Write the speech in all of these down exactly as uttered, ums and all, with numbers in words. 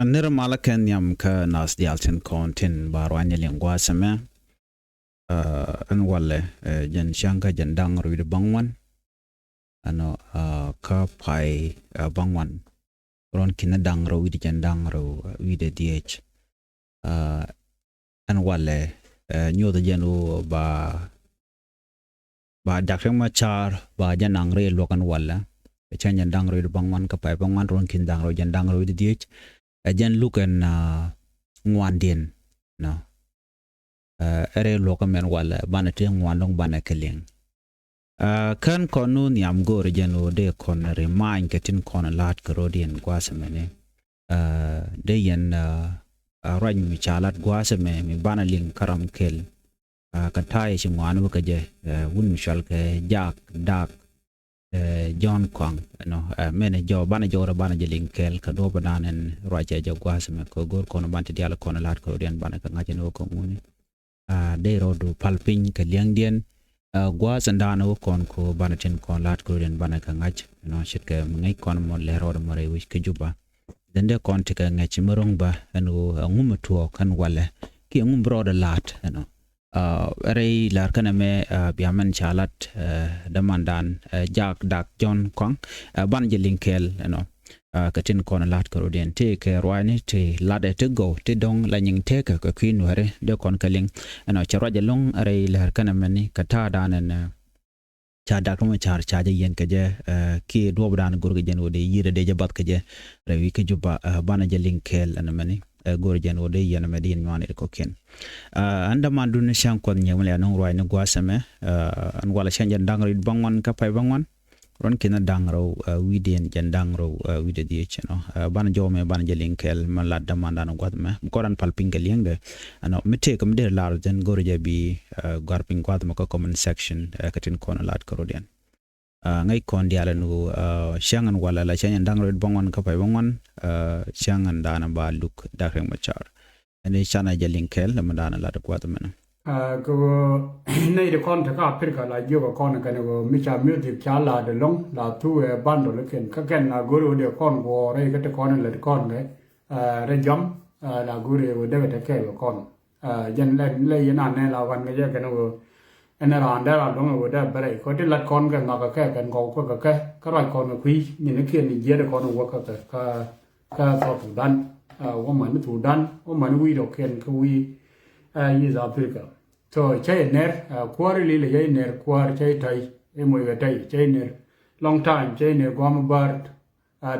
Nir malä kɛ nhiam kä nath diaal tin kɔn tin ba ruany liŋ gua̱a̱th ɛmɛ. Ɛn walɛ jɛn cäŋ kä jɛn da̱ŋ rɛw wi̱cdɛ bäŋuan. Ɛnɔ kä pay bäŋuan, ruɔ̱n ki̱n da̱ŋ rɛw wi̱cdɛ jɛn da̱ŋ rɛw wi̱cdɛ dhieec. Ɛn walɛ nyuɔth jɛn wu ba ba Dak Riek Machar ba jɛ naŋ rɛy luɔk ɛn walɛ. Cäŋ jɛn da̱ŋ rɛw wi̱cdɛ bäŋuan kä pay bäŋuan, ruɔ̱n ki̱n da̱ŋ rɛw jɛn da̱ŋ rɛw wi̱cdɛ dhieec. Ɛ jɛn luk ɛn ŋuandiɛn nɔ. Ɛ rɛy luɔk ɛmɛn walɛ banɛ ti ŋuan dɔ̱ŋ banɛ kɛ liŋ. Kän kɔn nu nhiam go̱o̱rɛ jɛn ɣöö dee kɔn remind kɛ tin kɔn la̱t kɛ rɔ̱diɛn gua̱a̱th ɛmɛni. Dee yɛn ruac mi ca lat gua̱a̱th ɛmɛ mi banɛ liŋ kä ram kɛl. Kä ta̱a̱ ci ŋuan wä kä jɛ wun mi cɔal kɛ Jaak Dak Jɔ̱ɔ̱n Kɔaŋ ɛnɔ. Mɛnɛ jɔw banɛ jɔw rɛ banɛ jɛ liŋ kɛɛl kɛ duɔ̱ɔ̱p dan ɛn ruacɛ jɛ gua̱a̱th ɛmɛ kɛ go̱r kɔn ban ti diaal kɔn la̱t kɛ rɔ̱diɛn banɛ kɛ ŋa̱c ɛn wä kɛ ŋuni. Dee rɔɔdu pal piny kɛ liɛŋdiɛn gua̱a̱th ɛn dan wä kɔn ko banɛ tin kɔn la̱t kɛ rɔ̱diɛn banɛ kɛ ŋa̱c ɛnɔ. Ce̱tkɛ mi ŋäc kɔn mɔ lɛ rɔɔdu mɔ rɛy wi̱c kä Juba. Dɛn dee kɔn ti kɛ ŋäc mi ro̱ŋ bä ɛn ɣöö ɛŋu mi tuɔɔk ɛn walɛ kiɛ ɛŋu mi bi rɔɔdɛ la̱t ɛnɔ. Rɛy la̱r kɛnɛ mɛ bia mɛn ca lat dämandan Jaak Dak Jɔ̱ɔ̱n Kɔaŋ. Banɛ jɛ liŋ kɛɛl ɛnɔ kɛ tin kɔn la̱t kɛ rɔ̱diɛn tëë kɛ ruaacni ti latdɛ ti gɔw ti dɔ̱ŋ la nyiŋ tëëkɛ kɛ kui̱ nuääri dee kɔn kɛ liŋ ɛnɔ. Cɛ ruac ɛlɔ̱ŋ rɛy la̱r kɛnɛ mɛni kɛ ta̱a̱dan ɛn ca Dak Riek Machar ca jɛ yɛn kɛ jɛ kiɛ duɔ̱ɔ̱pdan go̱rkɛ jɛn ɣöö dee yiëëdɛ dee jɛ bath kɛ jɛ rɛy wi̱c kä Juba. Banɛ jɛ liŋ kɛɛl ɛn mɛni go̱rɛ jɛn ɣöö dee yɛn ɛmɛ dee yɛn nyuan i̱ kɔ̱kiɛn. Ɛn dämandu ni cäŋ Kuɔth Nyiek mi lɛ nɔŋ ruaacni gua̱a̱th ɛmɛ. Ɛn walɛ cäŋ jɛn da̱ŋ rɛw wi̱cdɛ bäŋuan kä pay bäŋuan, ruɔ̱n ki̱n da̱ŋ rɛw wi̱cdɛ jɛn da̱ŋ rɛw wi̱cdɛ dhieec ɛnɔ. Banɛ jɔw mɛ banɛ jɛ liŋ kɛɛl mɛ lat dämandan gua̱a̱th ɛmɛ mi kɔn pal piny kɛ liɛŋdɛ. Ɛnɔ mi tëëkɛ mi dee lar jɛn go̱rɛ jɛ bi gua̱r piny gua̱a̱th mɔ kä comment section kɛ tin kɔn lat kɛ rɔ̱diɛn. Ŋäc kɔn diaal ɛn ɣöö cäŋ ɛn walɛ la cäŋ ɛn da̱ŋ rɛw wi̱cdɛ bäŋuan kä pay bäŋuan. Cäŋ ɛn da̱a̱n ba luk Dak Riek Machar ɛn i̱ canɛ jɛ liŋ kɛɛl ɛmɛ da̱a̱n lat gua̱a̱th ɛmɛnɛ. Kɛ ɣöö nɛy ti kɔn te kä Africa la jiök ɛ kɔn kɛn ɣöö mi ca music ca la̱t ɛlɔ̱ŋ la thuk ɛ bundle kɛn kä kɛn la go̱r ɣöö dee kɔn guɔ̱ɔ̱r rɛy kä ti kɔn lät kɔn kɛ rɛ jɔm la go̱r ɣöö dee kɛ te kɛɛl kɛ kɔn. Jɛn lɛ lɛ yɛn anɛ la wan kɛ jɛ kɛn ɣöö ɛn raan dee raan luɔ̱ŋ ɣöö dee bɛ rɛy kɔ ti lat kɔn kɛ nhɔakɛ kɛ kɛn gɔw kä kɛ kɛ kä ruac kɔn kɛ kui̱ nyin kiɛn ni jiɛt kɔn wä kä kɛ kä kä South Sudan. Wä mani Sudan wä mani wi̱i̱ dɔ̱kiɛn kä wi̱i̱ East Africa. So cä yɛ ner kuäär ililɛ cä yɛ ner kuäär cä yɛ tɔy i̱ moc kɛ tɔy cä yɛ ner long time cä yɛ ner gua̱a̱m bäär.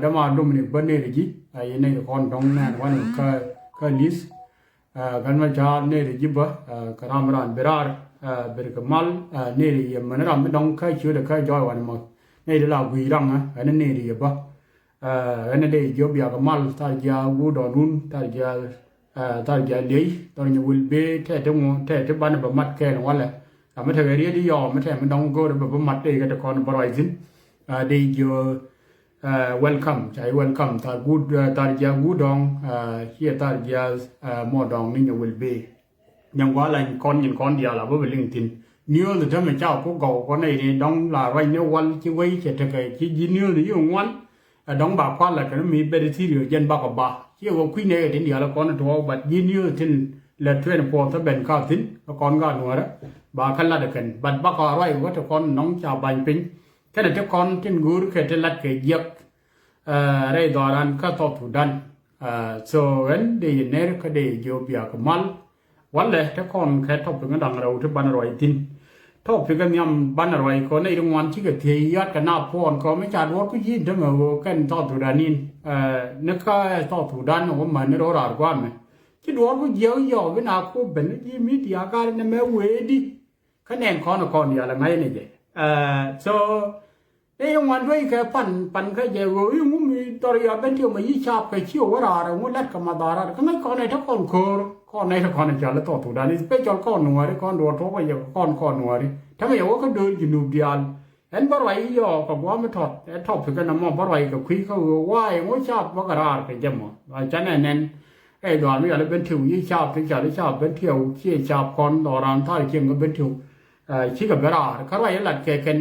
Däma lomni bä neri ji̱ a yɛ neri kɔn dɔ̱ŋ nɛn wanɛ kä kä li̱th. Kɛn mɛ ca neri ji̱ bä kɛ ram ran bi raar ber kɛ mal neri yɛ mɛn ram mi dɔ̱ŋ kä ciötdɛ kä jɔɔy wanɛ mɔ neri la gui̱i̱ raŋ ɛn neri yɛ bä. Ɛn dee jiö biak mal thar jia wut dɔn wun thar jia thar jia liey thar nyɛ wil bee tɛt ti ŋu tɛt ti banɛ bä mat kɛɛl walɛ. Ram mi tekɛ riet i̱ yɔɔ mi tɛm mi dɔŋ go̱o̱r bä bä mat dee kɛ ti kɔn bä ruac thi̱n. Dee jiö welcome ca ji̱ welcome thar gut thar jia gut dɔŋ ciɛ thar jia mɔ dɔŋ ni nyɛ wil bee. Nyɛn gua̱a̱ la kɔn nyin kɔn diaal a bä bɛ liŋ thi̱n. News tämɛ ca ku gɔw kɔn nɛy ni dɔ̱ŋ la ruac ni wal ci wei cɛ tekɛ ci ji̱ news ni yi ŋuan. Ɛ dɔ̱ŋ ba kual la kɛn mi bɛt Ethiopia jɛn bakɔ ba ci wä kui̱ nɛy kɛ tin diaal kɔn tuɔɔk bat ji̱ news tin lɛ twenty four thä ben ka thi̱n kä kɔn ka nuɔrä. Ba kä lat kɛn bat bakɔ ruac wä te kɔn nɔŋ ca bany piny kɛnɛ ti kɔn tin go̱o̱r kɛ ti lat kɛ jiäk. Rɛy dhɔran kä South Sudan. So ɣän dee yɛ ner kä dee yɛ jiök biak mal. Walɛ te kɔn kɛ topic ni da̱ŋ rɛw ti banɛ ruac thi̱n. Topic ni nhiam banɛ ruac kɔ nɛy ti ŋuan cikɛ thiec ya̱t kɛ na puɔn kɔ mi ca duɔ̱ɔ̱r ku yi̱n tämɛ ɣöö kɛn South Sudan in ni kä South Sudan wä män ni ro̱o̱ raar gua̱a̱mɛ. Ci duɔ̱ɔ̱r ku jiɛk yɔɔk bi na ku ben ni ji̱ media gat ni mɛ wee di. Kä nɛn kɔn kɔn yal ŋa̱c ni jɛ. So Ëë ŋuan duec kɛ pan pan kä jɛ ɣöö i̱ ŋu mi dhɔr yɔ ben tiɛw mɛ yi caap kɛ ci wä raar ŋu lat kɛ ma dharar kä ŋäc kɔn ɛ te kɔn köör kɔn ɛ te kɔn ɛ cɔl i̱ South Sudan, especial kɔn nuääri kɔn duɔ̱ɔ̱r tuɔɔk kɛ yɛ kɔn kɔn nuääri. Tämɛ yɛ wä kä döör Junub diaal ɛn bä ruac i̱ yɔɔk kɛ gua̱a̱m i̱ tɔt ɛ tɔp kɛ nɔmɔ bä ruac kɛ kui̱ kä ɣöö wa̱a̱ ɛ ŋu caap bä kɛ raar kɛ jɛ mɔ. Canɛ nɛn ɛ dhɔaar mi yɔl i̱ ben tiɛw yi caap ti cɔl i̱ caap ben tiɛw ciɛ caap kɔn dhɔr raan thaar cieŋ kɛ ben tiɛw. Cikɛ ben raar kä ruac i̱ lat kɛ kɛn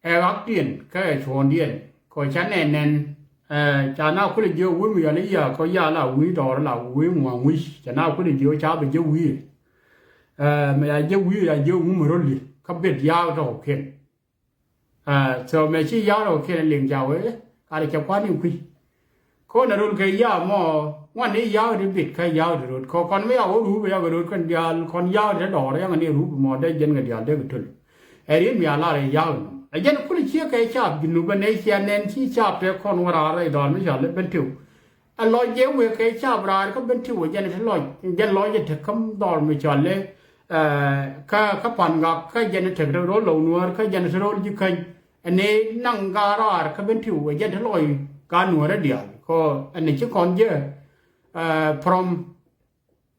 ɛ ɣakdiɛn kä ɛ cuɔ̱ɔ̱ŋdiɛn kɛ ɣöö canɛ nɛn. Ca na kulɛ jiök wur mi yɔl i̱ ya kɔ ya la wi̱i̱ dɔɔr la wi̱i̱ ŋua̱ŋ wi̱c ca na kulɛ jiök ca bi jiök wi̱i̱. Mɛ ya jiök wi̱i̱ ya jiök ŋumɛ rol li kä bet ya̱a̱k tɔ̱ kiɛn. So mɛ ci ya̱a̱k tɔ̱ kiɛn liŋ ca wee ka di cɛ kua̱n in kui̱. Kɔn a rol kɛ ya̱a̱k mɔ ŋuan i̱ ya̱a̱k di bet kä ya̱a̱k di rot kɔ kɔn mi ya wä ruup ya kɛ rot kɛn diaal kɔn ya̱a̱k di dɔɔr ya ŋɛ ni ruup mɔ dee jɛn kɛ diaal dee kɛ töl. Ɛ riet mi a lar ɛ ya̱a̱k nɔ ɛ jɛn kul ciek kɛ caap Junub ɛ nɛy cia nɛn ci caap tɛ kɔn wä raar rɛy dhɔr mi cɔal i̱ Bentiu. Ɛ lɔc jɛ wek kɛ caap raar kä Bentiu ɛ jɛn te lɔc jɛn lɔc ɛ te käm dhɔr mi cɔal i̱ kä kä Pan Gak kä jɛn te te rol Lɔw Nuäär kä jɛn te rol Ji̱käny. Ɛ ni naŋ gaat raar kä Bentiu ɛ jɛn te lɔc gaat Nuäär ɛ diaal kɔ ɛ ni ci kɔn jɛ from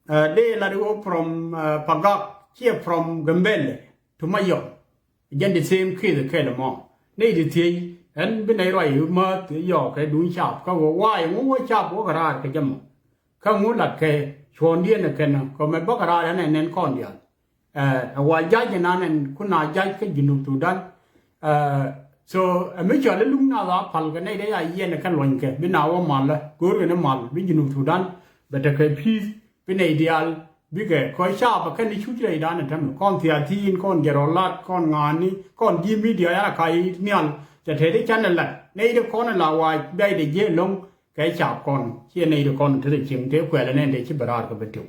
dee lat i̱ wä from Pagak ciɛ from Gambɛlɛ to Mayɔm. Jɛn the same case kɛl ɛmɔ nɛy ti thiec ɛn bi nɛy ruac i̱ mäth i̱ yɔɔk kɛ duŋ cap kä ɣöö wa̱a̱ ɛŋu wä cap wä kɛ raar kɛ jɛ mɔ. Kä ŋu lat kɛ cuɔ̱ɔ̱ŋdiɛn ɛ kɛn ɛ kɔ mɛ bä kɛ raar ɛn ɛ nɛn kɔn diaal. Ɛ wa ja̱c ɛnan ɛn kun a ja̱c kä Junub Thudan. So ɛ mi cɔl i̱ luŋ na la pal kɛ nɛy dee ya yiɛn ɛ kɛ luɔ̱nykɛ bi na wä mal ɛ go̱o̱r kɛ ni mal bi Junub Thudan bɛ tekɛ peace. Bi nɛy diaal bikɛ kɔ caapä kɛn i̱ cuc rɛydan ɛ tämɛ kɔn thiathiin kɔn jɛ rɔ lat kɔn ŋa̱a̱ni kɔn ji̱ midia yan a kac nhial. Cɛ tɛt i̱ canɛ lat nɛy dee kɔn ɛ la wac bɛ̈cdɛ jiɛ lo̱ŋ. Kɛ caap kɔn ciɛ nɛy dee kɔn te rɛ cieŋ te kuɛlɛ nɛn dee ci bɛ raar kɛ bɛ tiw.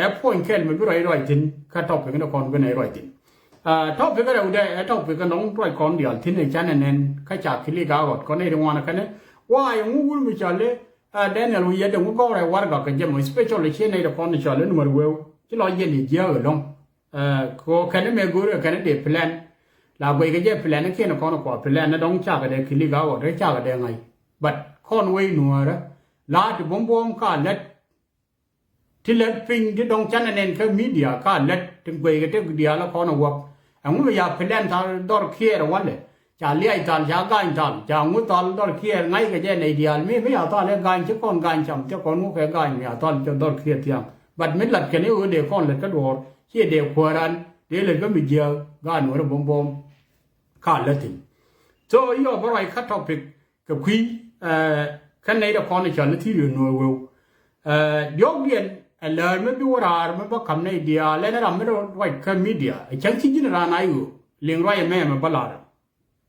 Ɛ puɔ̱ny kɛl mi bi rɔy ruac thi̱n kä topic ni kɔn bi nɛy ruac thi̱n. Topic rɛwdɛ ɛ topic kɛ nɔŋ ruac kɔn diaal thi̱n ɛ canɛ nɛn kä ca kilik a ɣɔt kɔn nɛy dee ŋuan ɛ kɛnɛ. Wa̱a̱ yɛ ŋu wur mi cɔl i̱ Daniel wi̱i̱ yɛt dee ŋu gɔ̱rɛ warɛgak kɛ jɛ mɔ especially ciɛ nɛy dee kɔn cɔl in mär weu ci lɔ yɛn i̱ jiääk ɛlɔ̱ŋ. Kɛ ɣöö kɛn imɛ go̱o̱rɛ kɛn idee plan la guɛy kɛ jɛ plan ikiɛn kɔn kua plan ni dɔ̱ŋ cakɛ dee kilik a ɣɔt ri cakɛ dee ŋa̱c. But kɔn wec nuäärä la ti buɔ̱m buɔ̱m ka lät. Ti lät piny ti dɔ̱ŋ canɛ nɛn kä media ka lät ti guɛy kɛ ti diaal kɔn ɛ wäk. Ɛŋu mi ya plan thal dhɔr kiɛɛr walɛ ca liac thal ca gany thal ca ŋu thal dhɔr kiɛɛr ŋa̱ckɛ jɛ nɛy diaal mi mi ya thal ɛ gany ci kɔn gany cam ci kɔn ŋu kɛ gany mi ya thal cɛ dhɔr kiɛɛr thiaŋ. But mi lat kɛn i̱ ɣöö dee kɔn lät kä duɔ̱ɔ̱r ciɛ dee kuääran dee lät kä mi jiääk gaat nuɔ̱ɔ̱ri buɔ̱m buɔ̱m. Ka lät thi̱n so yɔ bä ruac kä topic kɛ kui̱. Kä nɛy dee kɔn i̱ cɔl i̱ thiriö nuɔ̱ɔ̱r weu. Diɔ̱kdiɛn ɛ läär mi bi wä raar mi bä ka̱m nɛy diaal ɛn ram mi ruac kä media ɛ cäŋ ci ji̱n raan a i̱ ɣöö liŋ ruac ɛmɛ ɛmɛ bä lar.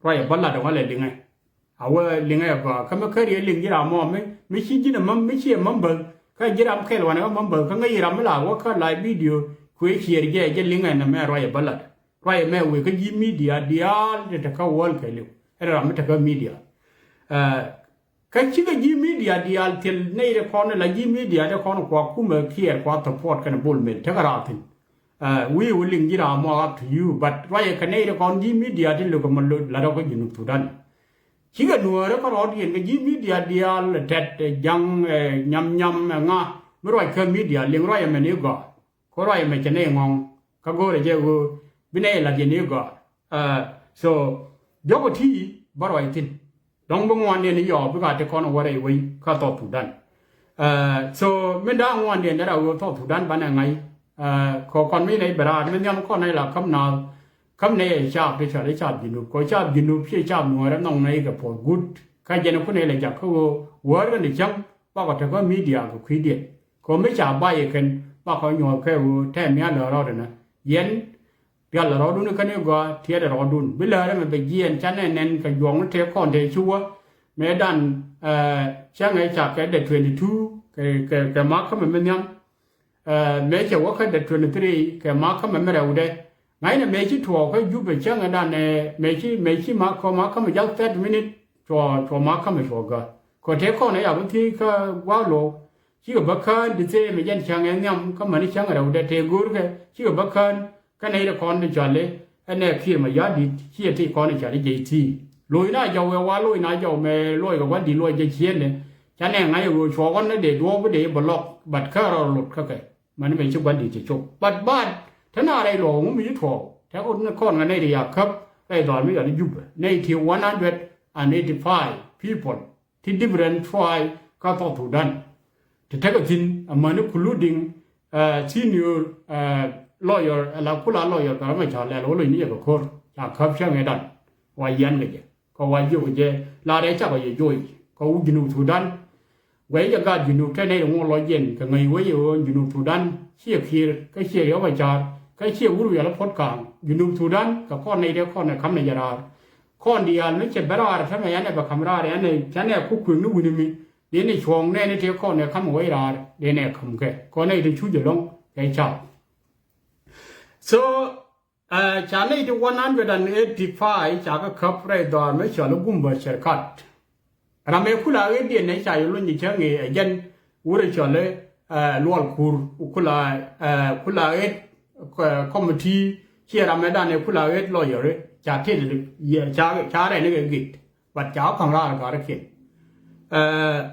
Ruac ɛ bä lat ɛ wä lɛ liŋɛ. A wä liŋɛ ɛ gɔaa kä mi kä riɛ liŋ ji̱ ram mɔ mi mi ci ji̱n ɛ mäm mi ci ɛ mäm bäth kä ji̱ ram kɛl wanɛ kä mäm bäth kä ŋäc ji̱ ram mi la wä kä live video kuëë ciɛɛr jɛ jɛ liŋɛ nɛ mɛ ruac ɛ bä lat. Ruac ɛmɛ wëë kä ji̱ media diaal ti te kä wäl kɛɛliw ɛn ram mi te kä media. Kä cikɛ ji̱ media diaal thil nɛy ti kɔn la ji̱ media ti kɔn kua kumɛ kiɛɛr kua support kɛn bol mel tekɛ raar thi̱n. Wi̱i̱ wä liŋ ji̱ ram mɔ up to you but ruacɛ kɛ nɛy ti kɔn ji̱ media ti lukɛ mɔ lat rɔ kä Junub Thudan. Cikɛ nuäärä kä rɔɔdiɛn kɛ ji̱ media diaal tɛt ja̱ŋ nyam nyam ŋa mi ruac kä media liŋ ruac ɛmɛn i̱ gɔaa. Kä ruac ɛmɛ cɛ nɛy ŋɔ̱ŋ kä go̱o̱rɛ jɛ ɣöö bi nɛy lat yɛn i̱ gɔaa. So jɔkɔ ti bä ruac thi̱n. Dɔ̱ŋ bi ŋuandiɛn i̱ yɔɔ bikɛ a ti kɔn wä rɛy wec kä South Sudan. So min da̱a̱ ŋuandiɛn dee ra ɣöö South Sudan banɛ ŋa̱c. Kɛ kɔn mi nɛy bɛ raar mi nhiam kɔn nɛy la käm naath käm nɛy ɛ caap ti cɔal i̱ caap Junub kɛ caap Junub ciɛ caap nuäärä nhɔŋ nɛy kɛ puɔth guut. Kä jɛn ku nɛy la jak kä ɣöö wäär kɛn i̱ cäŋ bakɔ te kä media kɛ kui̱diɛn. Kɛ mi ca bac ɛ kɛn bakɔ nyuɔ̱th kɛ ɣöö tɛm ya lä rɔɔdɛ nä yɛn. Rial rɔɔdun kɛn i̱ gɔaa tiɛɛt rɔɔdun bi läärä mɛ bɛ jiɛɛn canɛ nɛn kɛ juɔŋni tëë kɔn tëë ci wä. Mëë dan cäŋɛ ca kɛ dɛ twenty two kɛ kɛ kɛ makä mɛ mi nhiam. Mëë cɛ wä kä dɛ twenty three kɛ makä mɛ mi rɛwdɛ. Ŋa̱cnɛ mëë ci tuɔɔk kä Jubɛ cäŋɛ dan ɛ mëë ci mëë ci makä makä mɛ jath thirty minute. Cuɔ cuɔ makä mɛ cuɔ gä kɔ tëë kɔn ɛ ya bi thiec kä gua̱a̱k lo̱o̱k. Cikɛ bä kään di thee mi jɛn cäŋ ɛ nhiam kä mäni cäŋ rɛw dee tëë go̱o̱rkɛ cikɛ bä kään. Kä nɛy ti kɔn ti cɔal i̱ ɛn ɛ Kiir Mayardit ciɛ ti kɔn ti cɔal i̱ J T. Loc na jɔw ɛ wa loc na jɔw mɛ luɔc kɛ gua̱n di̱t luɔc jɛ ciëënɛ. Ca nɛ ŋa̱c ɛ ɣöö cuɔɔk ɣɔn ni dee duɔ̱ɔ̱p bi dee bä lɔk bat kä rɔ lot kä kɛ. Mäni mɛ ci gua̱n di̱t cɛ cop bat bat te na rɛy luɔk ŋu mi ci tuɔɔk tɛ kɔn kɔn ŋa nɛy ti ya käp rɛy dhɔl mi yɔl i̱ Jubɛ nɛy ti one hundred and eighty five people. Ti different tribe kä South Sudan. Ti tekɛ thi̱n amäni including senior lawyer ala kula lawyer kɛ ram ɛ ca lɛl wä loc ni jɛ kɛ ko̱r ca käp cäŋ ɛ dan wa yian kɛ jɛ. Kɛ wa jiök jɛ la rɛy cakɔ yɛ joc kɛ wä Junub Thudan. Guɛy jɛ gaat Junub te nɛy ri ŋuɔ lɔc yɛn kɛ ŋäc wec ɣöö Junub Thudan ciɛ Kiir kä ciɛ Riɛk Macar kä ciɛ wur wiɛl puɔ̱t ka̱a̱ŋ. Junub Thudan kɛ kɔn nɛy te kɔn ɛ ka̱m nɛ jɛ raar. Kɔn diaal mi cɛ ben raar tämɛ yanɛ bɛ ka̱m raar yanɛ canɛ ku kuëŋni wi̱ni mi. Dee ni cuɔ̱ɔ̱ŋ nɛɛni tëë kɔn ɛ ka̱m wec raar dee nɛ ka̱m kɛ kɔn nɛy ti cuc ɛlɔ̱ŋ kɛ ca̱p. So ca nɛy ti one hundred and eighty five ca kɛ käp rɛy dhɔaar mi cɔl i̱ Gumba Cɛrkat. Ram ëë kula ɣet diɛn ɛ ca yɛ lony cäŋ ɛ jɛn wurɛ cɔl i̱ Lual Kur kula ɣet committee ciɛ ram ɛ dan ɛ kula ɣet lawyer ca tet ca rɛn i̱ kɛ git. But ca wä ka̱m raar gɔ̱a̱rkiɛn.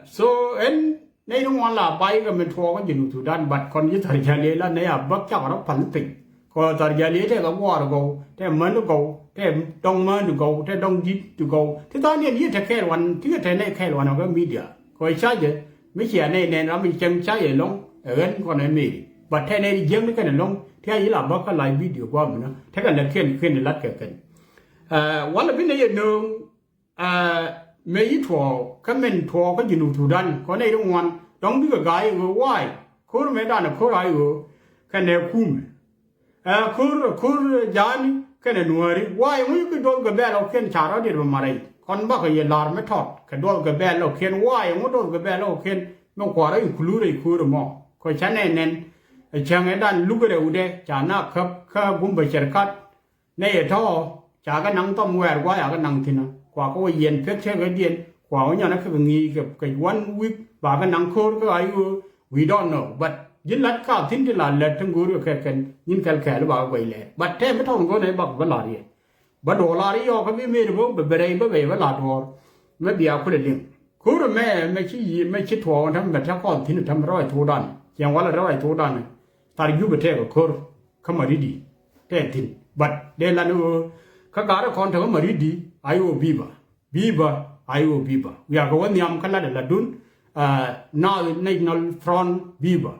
So ɛn nɛy ti ŋuan la bay kɛ min tuɔɔk kä Junub Thudan, but kɔn ji̱ thar jäl yee la nɛy a bäk cakɔ rɔ pal piny. Kɛ thar jäl yee tɛkɛ guɔ̱ɔ̱r gɔw, tɛ män gɔw, tɛ dɔŋ män gɔw, tɛ dɔŋ di̱t gɔw. Ti tha̱a̱ŋ diɛn yiëë te kɛɛl wan, ti kɛ te nɛy kɛɛl wan ɔ kä media. Kɛ ca jɛ mi cia nɛy nɛn ram mi cieŋ ca yɛ lɔŋ ɛ ɣän kɔn ɛ meri. But tɛ nɛy jiäkni kɛn ɛ lɔŋ ti a yi̱ la bäk kä live video gua̱a̱m minä tekɛ lɛ kiɛn kiɛn lat kɛ kɛn. Walɛ bi nɛy ɛ nööŋ mëë yi tuɔɔk kä min tuɔɔk kä Junub Thudan kɔn nɛy ti ŋuan dɔ̱ŋ bikɛ ga̱a̱c i̱ ɣöö wa̱a̱y ko̱r mëëdan ɛ ko̱r a i̱ ɣöö kɛnɛ kumɛ. Ɛ ko̱r ɛ ko̱r ja̱a̱ni kɛnɛ nuääri wa̱a̱y ŋuc ki duɔth gɛ bɛɛl ɔ kiɛn ca rɔ̱ diet bɛ ma̱rɛy kɔn bakɔ yɛ la̱r mi tɔt kɛ duɔth gɛ bɛɛl ɔ kiɛn wa̱a̱y ŋuc duɔth gɛ bɛɛl ɔ kiɛn mi kua̱r rɔ i̱ kuluur rɛy ko̱r ɛmɔ. Kɔ ca nɛn nɛn ɛ cäŋ ëëdan luk rɛwdɛ ca na käp kä Gumba Cɛrkat. Nɛy ɛ tɔ̱ ca kɛ naŋ thɔm wɛɛr gua̱a̱ ca kɛ naŋ thi̱n ɔ kua kɛ wä yɛn pek cäkädiɛn kua wä nyɔnä kɛ kɛ ŋi̱i̱c kɛ kɛ one week ba kɛ naŋ ko̱r kä a i̱ ɣöö we don't know but ji̱ la̱t ka thi̱n ti la lät ti ŋo̱o̱r kɛ kɛ kɛn nyin kɛl kɛɛl ba kɛ guɛc lɛɛr but tɛm bi tɔ̱ ŋo̱o̱r nɛy bak bä la̱r yɛ. Bä duɔɔk la̱r i̱ yɔɔk kä bi mëëd bä bɛ rɛy bä bɛ yɛ bä la̱r duɔɔr. Mɛ bia kulɛ liŋ ko̱r mɛ mɛ ci yiëë mɛ ci tuɔɔk täm mɛ te kɔn thi̱n täm rɔɔc thokdan ciɛŋ walɛ rɔɔc thokdan. Thar Jubɛ tɛɛk ɛ ko̱r kä Maridi tɛɛk thi̱n but dee lan i̱ ɣöö kä ga̱r ɛ kɔn te kä Maridi a i̱ ɣöö bi̱i̱ bä bi̱i̱ bä a i̱ ɣöö bi̱i̱ bä wiakɛ wä nhiam kä lat ɛ latdun. Naath National Front bi̱i̱ bä.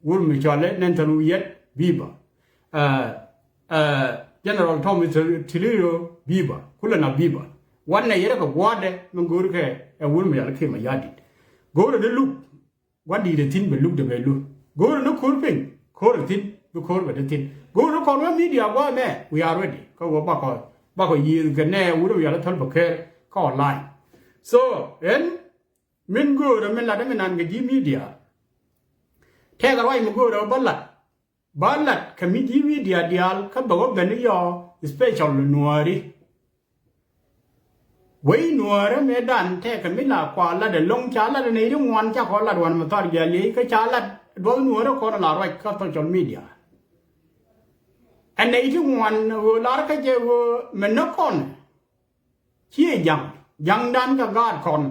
Wur mi cɔal i̱ Nathan Wiyɛt bi̱i̱ bä. General Tommy Tilio bi̱i̱ bä kulɛ na bi̱i̱ bä. Wanɛ yɛrɛ kɛ gua̱a̱dɛ mi go̱o̱rkɛ ɛ wur mi cɔal i̱ Kiir Mayardit. Go̱o̱rɛ ni luk gua̱n di̱i̱t ɛ thi̱n bɛ luk dee bɛ luk. Go̱o̱rɛ ni ko̱r piny ko̱r ɛ thi̱n bi ko̱r bɛ te thi̱n. Go̱o̱rɛ ni kɔn wä media gua̱a̱mɛ we are ready kä wä bakɔ bakɔ yiëëth kɛ nɛ wur mi cɔal i̱ Thol Bä Kɛɛr kä online. So ɛn min göörä min latdä min nan kɛ ji̱ media. Tɛkɛ ruac mi göörä bä lat bä lat kɛ mi ji̱ media diaal kä bɛ wä ben i̱ yɔ special nuääri. Wec nuäärä mëëdan tɛkɛ mi la kua lat ɛlɔ̱ŋ ca lat ɛ nɛy ti ŋuan ca kɔ lat wan mi thar jial yec kä ca lat duɔth nuäärä kɔn la ruac kä social media. Ɛ nɛy ti ŋuan ɣöö lar kä jɛ ɣöö mɛ näk kɔn ciɛ ja̱ŋ ja̱ŋdan kɛ gaat kɔn.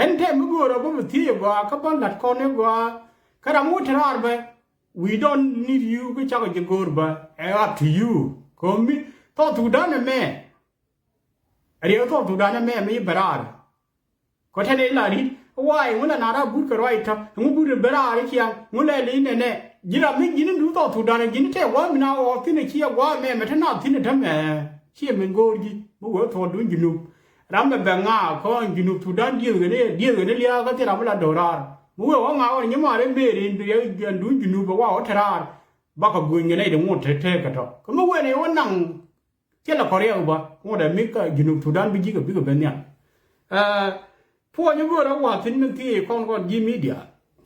Ɛn tɛm mi göörä bä bi thiec ɛ gɔaa kä bä la̱t kɔn ɛ gɔaa kä ram wä te raar bä. We don't need you kä cakɔ ji̱ göör bä ɛ up to you. Kɛ mi thɔɔk thukdan ɛmɛ ɛ riɛk thɔɔk thukdan ɛmɛ mi bɛ raar. Kɔ tɛn ila ri̱t waay ŋu la na ra but kɛ ruac tɔ ŋu but bɛ raar ciaŋ ŋu lɛ li nɛnɛ. Ji̱ ram mi ji̱n du thɔɔk thukdan ji̱n tɛ wä mi na ɣɔɔk thi̱n ɛ ciɛ gua̱a̱ mɛ mɛ te na thi̱n ɛ tämɛ. Ciɛ min go̱o̱r ji̱ mi wee thɔɔk dun ji̱ nup. Ram bɛ bɛ ŋaak kɔn Junub Thudan dieth ɣän dieth ɣän lia̱a̱ kä thil ram mi la do̱raar. Mi wee wä ŋaak ɣɔn nyimaar in bëër in bi riɛk jiɛn duun Junub bɛ wa wä te raar. Bakɔ guny ɣän nɛy di ŋot te teek kɛ tɔ kä mi wee nɛy wä naŋ. Thilɛ kɔ riɛk bä ŋot ɛ mi kä Junub Thudan bi ji̱ kɛ bikɛ ben nhial. Puɔ̱ny mi go̱o̱rä wa̱a̱ thi̱n mi thiec kɔn kɔn ji̱ media.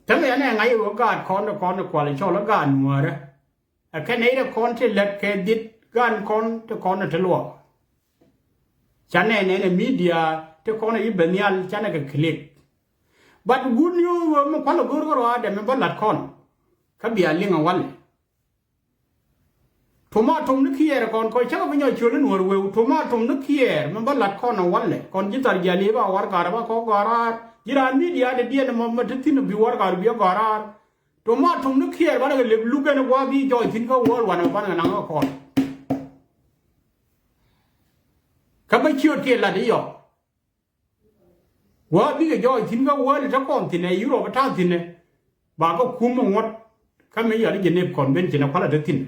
Te mi ɛn ɛ ŋa̱c ɣöö gaat kɔn kɔn kual cɔl ɛ gaat nuäärä. Ɛ kɛn nɛy ti kɔn ti lät kɛ dhiet gan kɔn ti kɔn ti luɔk. Canɛ nɛnɛ media ti kɔn i̱ ben nhial canɛ kɛ click. But good news ɣöö mi kualɛ go̱r kä ruaadɛ mi bä la̱t kɔn. Kä bia liŋ ɛ walɛ. Tuma tum ni kiɛɛr kɔn kɔc cäkä bi nyɔc ciöl in wär weu tuma tum ni kiɛɛr mi bä la̱t kɔn ɛ walɛ kɔn ji̱ thar jiali ba warɛgak ba kɔ gɔ̱raar ji̱ raan media dee diɛn mɔ mi ti thi̱n bi warɛgak bi ɛ gɔ̱raar. Tuma tum ni kiɛɛr banɛ kɛ lep luk ɛn gua̱a̱ bi jɔɔc thi̱n kä wäl wanɛ banɛ kɛ naŋ kä kɔn. Kä bä ciöt kiɛ lat i̱ yɔk. Gua̱a̱ bikɛ jɔɔc thi̱n kä wäl ɛ te kɔn thi̱n ɛ Europe ɛ ta̱a̱ thi̱n ɛ. Ba kä kum ɛ ŋuɔ̱t kä mi yɔl i̱ Geneva Convention ɛ kualɛ te thi̱n ɛ.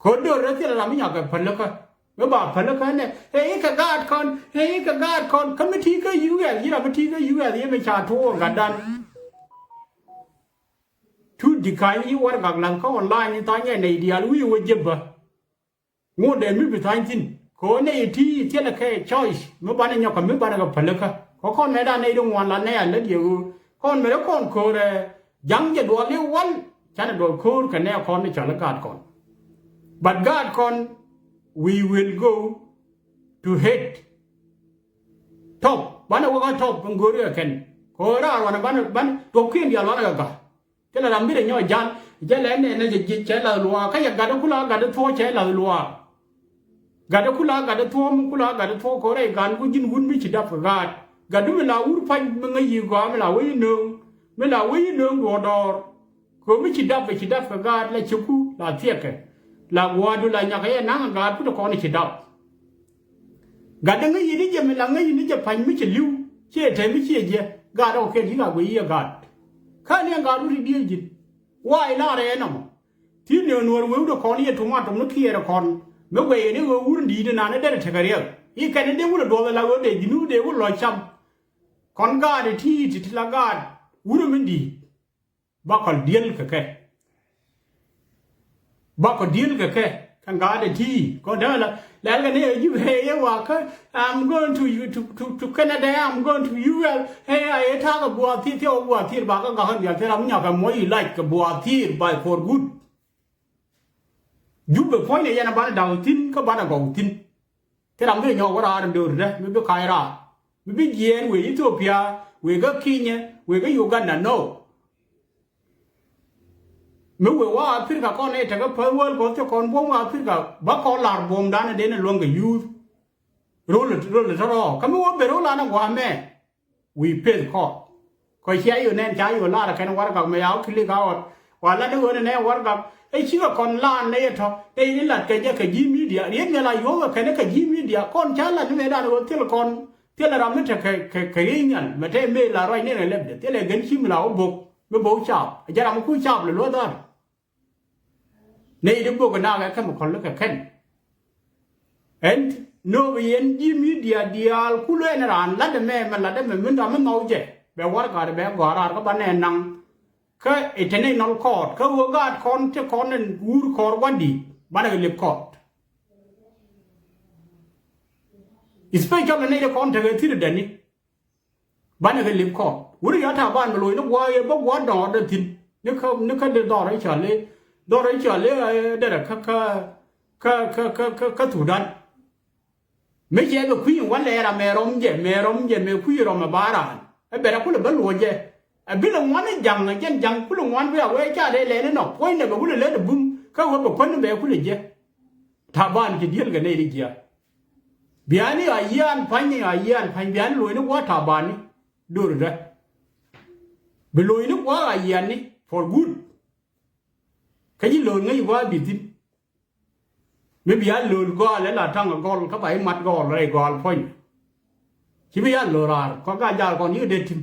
Kä döör rɛ thilɛ ram mi nyakɛ päl kä. Mi ba päl kä nɛ ɛ i̱ kɛ gaat kɔn, ɛ i̱ kɛ gaat kɔn kä mi ti kä U S, yi̱ ram mi ti kä U S yɛ mi ca tuɔɔr gatdan. Tu dikany i̱ warɛgak la̱th kä online i̱ tha̱a̱ŋ ɛ nɛy diaal wi̱i̱ wä jep bä. Ŋot dee mi bi tha̱a̱ŋ thi̱n kɛ ɣöö nɛy ti thilɛ kɛ choice mi banɛ nyɔk kɛ mi banɛ kɛ päl kä kɛ kɔn mɛ dan nɛy di ŋuan la nɛy a lät yɛ ɣöö kɔn mɛ di kɔn köör ɛ ja̱ŋ jɛ duɔl i̱ wal. Canɛ duɔl köör kɛ nɛy kɔn ni cɔl i̱ gaat kɔn. But gaat kɔn, we will go to hate. Tɔp banɛ wä kä tɔp in go̱o̱ri kɛ kɛn kɛ ɣöö raar wanɛ banɛ banɛ duɔ̱pkiɛn diaal wanɛ kɛ ga̱. Thilɛ ram mi rɛ nyɔk jal jɛ lɛ nɛ nɛ jɛ ji̱ cɛ lath luaak kä yɛ gat i̱ kula gat i̱ thuɔ̱ɔ̱ cɛ lath luaak. Gat i̱ kula gat i̱ thuɔ̱ɔ̱ mi kula gat i̱ thuɔ̱ɔ̱ kɛ ɣöö rɛy gan ku ji̱n wut mi ci dap kɛ gaat. Gat i̱ mi la wur pa̱ny mi ŋäc yi̱ gɔaa mi la wec i̱ nööŋ mi la wec i̱ nööŋ duɔ̱ɔ̱r dɔɔr. Kɛ ɣöö mi ci dap ɛ ci dap kɛ gaat la cieku la thiɛkɛ la gua̱a̱du la nyakɛ yɛ na̱ŋ ɛ gaat ku te kɔn i̱ ci dap. Gat dee ŋäc yini jɛ mi la ŋäc yini jɛ pa̱ny mi ci li̱w ciɛ te mi ciɛ jɛ gaat ɛ kɛ kɛn yi̱k a guiy yiëë gaat. Kä ni ɛn gaat wut i̱ diëël ji̱n wa i̱ laarɛ ɛn ɛmɔ. Thi̱n ni ɛ nuɔ̱ɔ̱r wewdɛ kɔn yɛ tuŋ a tuŋ ni kiɛɛrɛ kɔn mi guɛy yɛn i̱ ɣöö wur in di̱i̱t inan i̱ derɛ tekɛ riɛk i̱ kɛn i̱ dee wut ɛ duɔth ɛ la ɣöö dee ji̱n wut dee wut lɔc cam. Kɔn gaat ɛ ti̱i̱t ti la gaat wur in di̱i̱t. Bakɔ diel kɛ kɛ. Bakɔ diel kɛ kɛ kɛ ŋa̱a̱dɛ ti kɔn dee la lɛl kɛ ni ɛ ji̱ hee yɛ wakä. I'm going to you to to to Canada, I'm going to U S. Hee a yɛ ta̱a̱ kɛ buath thiir thiɛ wä buath thiir bakä gakä dial thiir am nyakɛ muɔ̱c ilac kɛ buath thiir by for good. Jup bɛ puɔ̱ny ni yɛn a banɛ da̱k thi̱n kä banɛ gɔw thi̱n. Thil ram bi nyɔk wä raar in döördä mi bi ka̱c raar mi bi jiɛɛn wëë Ethiopia wëë kä Kenya wëë kä Uganda nɔ. Mi wëë wä Africa kɔn ɛ tekä päth wäl kɔn thiɛ kɔn buɔ̱m wä Africa bä kɔn la̱r buɔ̱mdan in den in luäŋ kɛ yuuth. Rol rol tɔ̱rɔ̱ kä mi wä ben rol an in gua̱a̱mɛ. Wi̱i̱ peth kɔɔt kɔ cia yio̱ nɛn ca yio̱ lar kɛn warɛgak mɛ ya wä kilik a ɣɔt. Wa lat ni ɣöö ni nɛ warɛgak ɛ cikɛ kɔn laan nɛ yɛ tɔ̱ nɛ yɛ ni lat kɛ jɛ kɛ ji̱ midia riet ŋɛl a yuɔ̱k kɛ kɛn kɛ ji̱ midia kɔn ca lat ni mɛ dan ɣöö thil kɔn thil ram mi te kɛ kɛ kɛ riey ŋɛl mɛ te mëë la ruac ni rɛ lɛpdɛ thil ɛ gɛn ci mi la wä bok mi bok caap ɛ jɛ ram mi kuc caap lɛ luɔ̱th dhar. Nɛy ti bok kɛ nak ɛ chemical kɛ kɛn. Ɛn nöökɛ yɛn ji̱ midia diaal kulɛ ɛn raan latdɛ mɛ mɛ latdɛ mɛ min ram mi nhɔw jɛ bɛ warɛgak bɛ gɔ̱a̱r raar kä banɛ naŋ. Kä international court kä ɣöö gaat kɔn ti kɔn ɛn wur kɔɔr gua̱ndi̱t banɛ kɛ lip court. Especially nɛy ti kɔn tekɛ thi̱n däni. Banɛ kɛ lip kɔɔr wur ya ta̱a̱ ban bɛ loc ni gua̱a̱k yɛ bä gua̱a̱k dɔ̱ɔ̱r dee thi̱n ni kä ni kä dee dhɔr i̱ cɔal i̱ dhɔr i̱ cɔal i̱ derɛ kä kä kä kä kä kä Thudan. Mi cɛ bɛ kui̱ in wä lɛɛr amɛ rɔm jɛ mɛ rɔm jɛ mɛ kui̱ rɔm ɛ ba raan ɛ bɛrɛ kulɛ bä luɔc jɛ. Ɛ bilɛ ŋuan i̱ ja̱ŋ ɛ jɛn ja̱ŋ kulɛ ŋuan bi a wee ca dee lɛɛl inɔ puɔ̱nydɛ bɛ kulɛ lät ɛ bum kä wee bɛ kuän in bɛ kulɛ jɛ. Ta̱a̱ ban ci diël kɛ nɛy ri jiaak. Biani a yian pa̱ny a yian pa̱ny biani lo̱cni gua̱a̱th ta̱a̱ bani dor rɛ. Bi lo̱cni gua̱a̱th a yiani for good. Kä ji̱ lo̱l ŋäc gua̱a̱th bi thi̱n. Mi bia lo̱l gɔɔl ɛ la ta̱ŋ a gɔl kä ba i̱ mat gɔɔl rɛy gɔɔl puɔ̱ny. Ci bi ya lo̱l raar kɔ gaa jal kɔn yik dee ti̱m.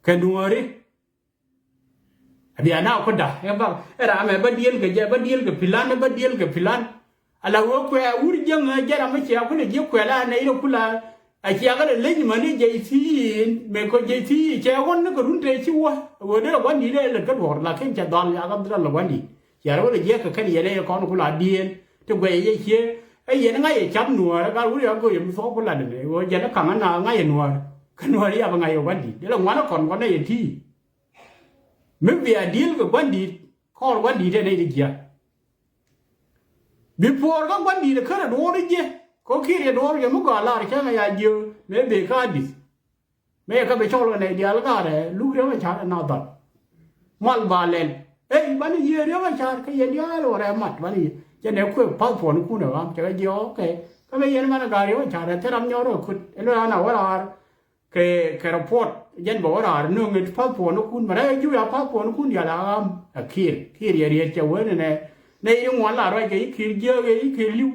Kɛ nuɔ̱ɔ̱ri. Abia na kuda ɛ bak ɛ ram ɛ bä diel kɛ jɛ bä diel kɛ pilan ɛ bä diel kɛ pilan. Ala wee kuɛ wur jiäŋ ɛ jɛ ram ɛ cia kulɛ jiɛ kuɛ la nɛ irɛ kula. A cia kɛ lɛ leny mani jɛ ithi in mɛ kɔ jɛ ithi in cɛ wän ni kɛ run te ci wä. Wee derɛ wän di dee lät kä duɔr lakin cɛ dhɔl ya kɛ dhɔl wän di. Cia rɛ wä lɛ jiɛ kɛ kɛn yɛn ɛ kɔn kula diel ti guɛ yɛ cie. Ɛ yɛn ŋa̱c yɛ cap nuɔɔr ɛ gal wur ya go̱o̱r yɛ mi thuɔk kula dɛ mɛ wee jɛ ni kaŋä na ŋa̱c yɛ nuɔɔr. Kä nuɔɔr ya bɛ ŋa̱c yɛ wän di dee lɛ ŋuan ɛ kɔn kɔn ɛ yɛ ti. Mi bia diel kɛ gua̱ndi̱t kɔɔr gua̱ndi̱t ɛ nɛy ti jiaak. Bi puɔɔr kä gua̱ndi̱t ɛ kärɛ duɔɔr i̱ jiɛ kɛ kiɛt yɛ duɔɔr yɛ mi gɔaa lar cäŋ ɛ ya jiö mëë bëë kä Adith. Mëë yɛ kä bi cɔl kɛ nɛy diaal ga̱a̱rɛ luk riäŋ ɛ ca̱r ɛ na dhɔl. Mal ba lɛl ey banɛ yiëë riäŋ ɛ ca̱r kä yɛn diaal wä rɛ mat banɛ yiëë cɛ nɛ kuëë pa̱th puɔ̱n ikun ɛ ɣam cɛ kɛ jiɛ ɔkɛ. Kä mëë yɛn banɛ ga̱a̱r riäŋ ɛ ca̱r ɛ thil ram nyɔr ɛ kut ɛ luɛl an a wä raar. Kɛ kɛ report jɛn bɛ wä raar nöŋ it passport ni kun mɛ rɛ juya passport ni kun dial a ɣam a kiir kiir yɛ riet cɛ wen nɛ. Nɛ yi ŋuan la ruac kɛ yi kiir jiäk yɛ yi kiir liw.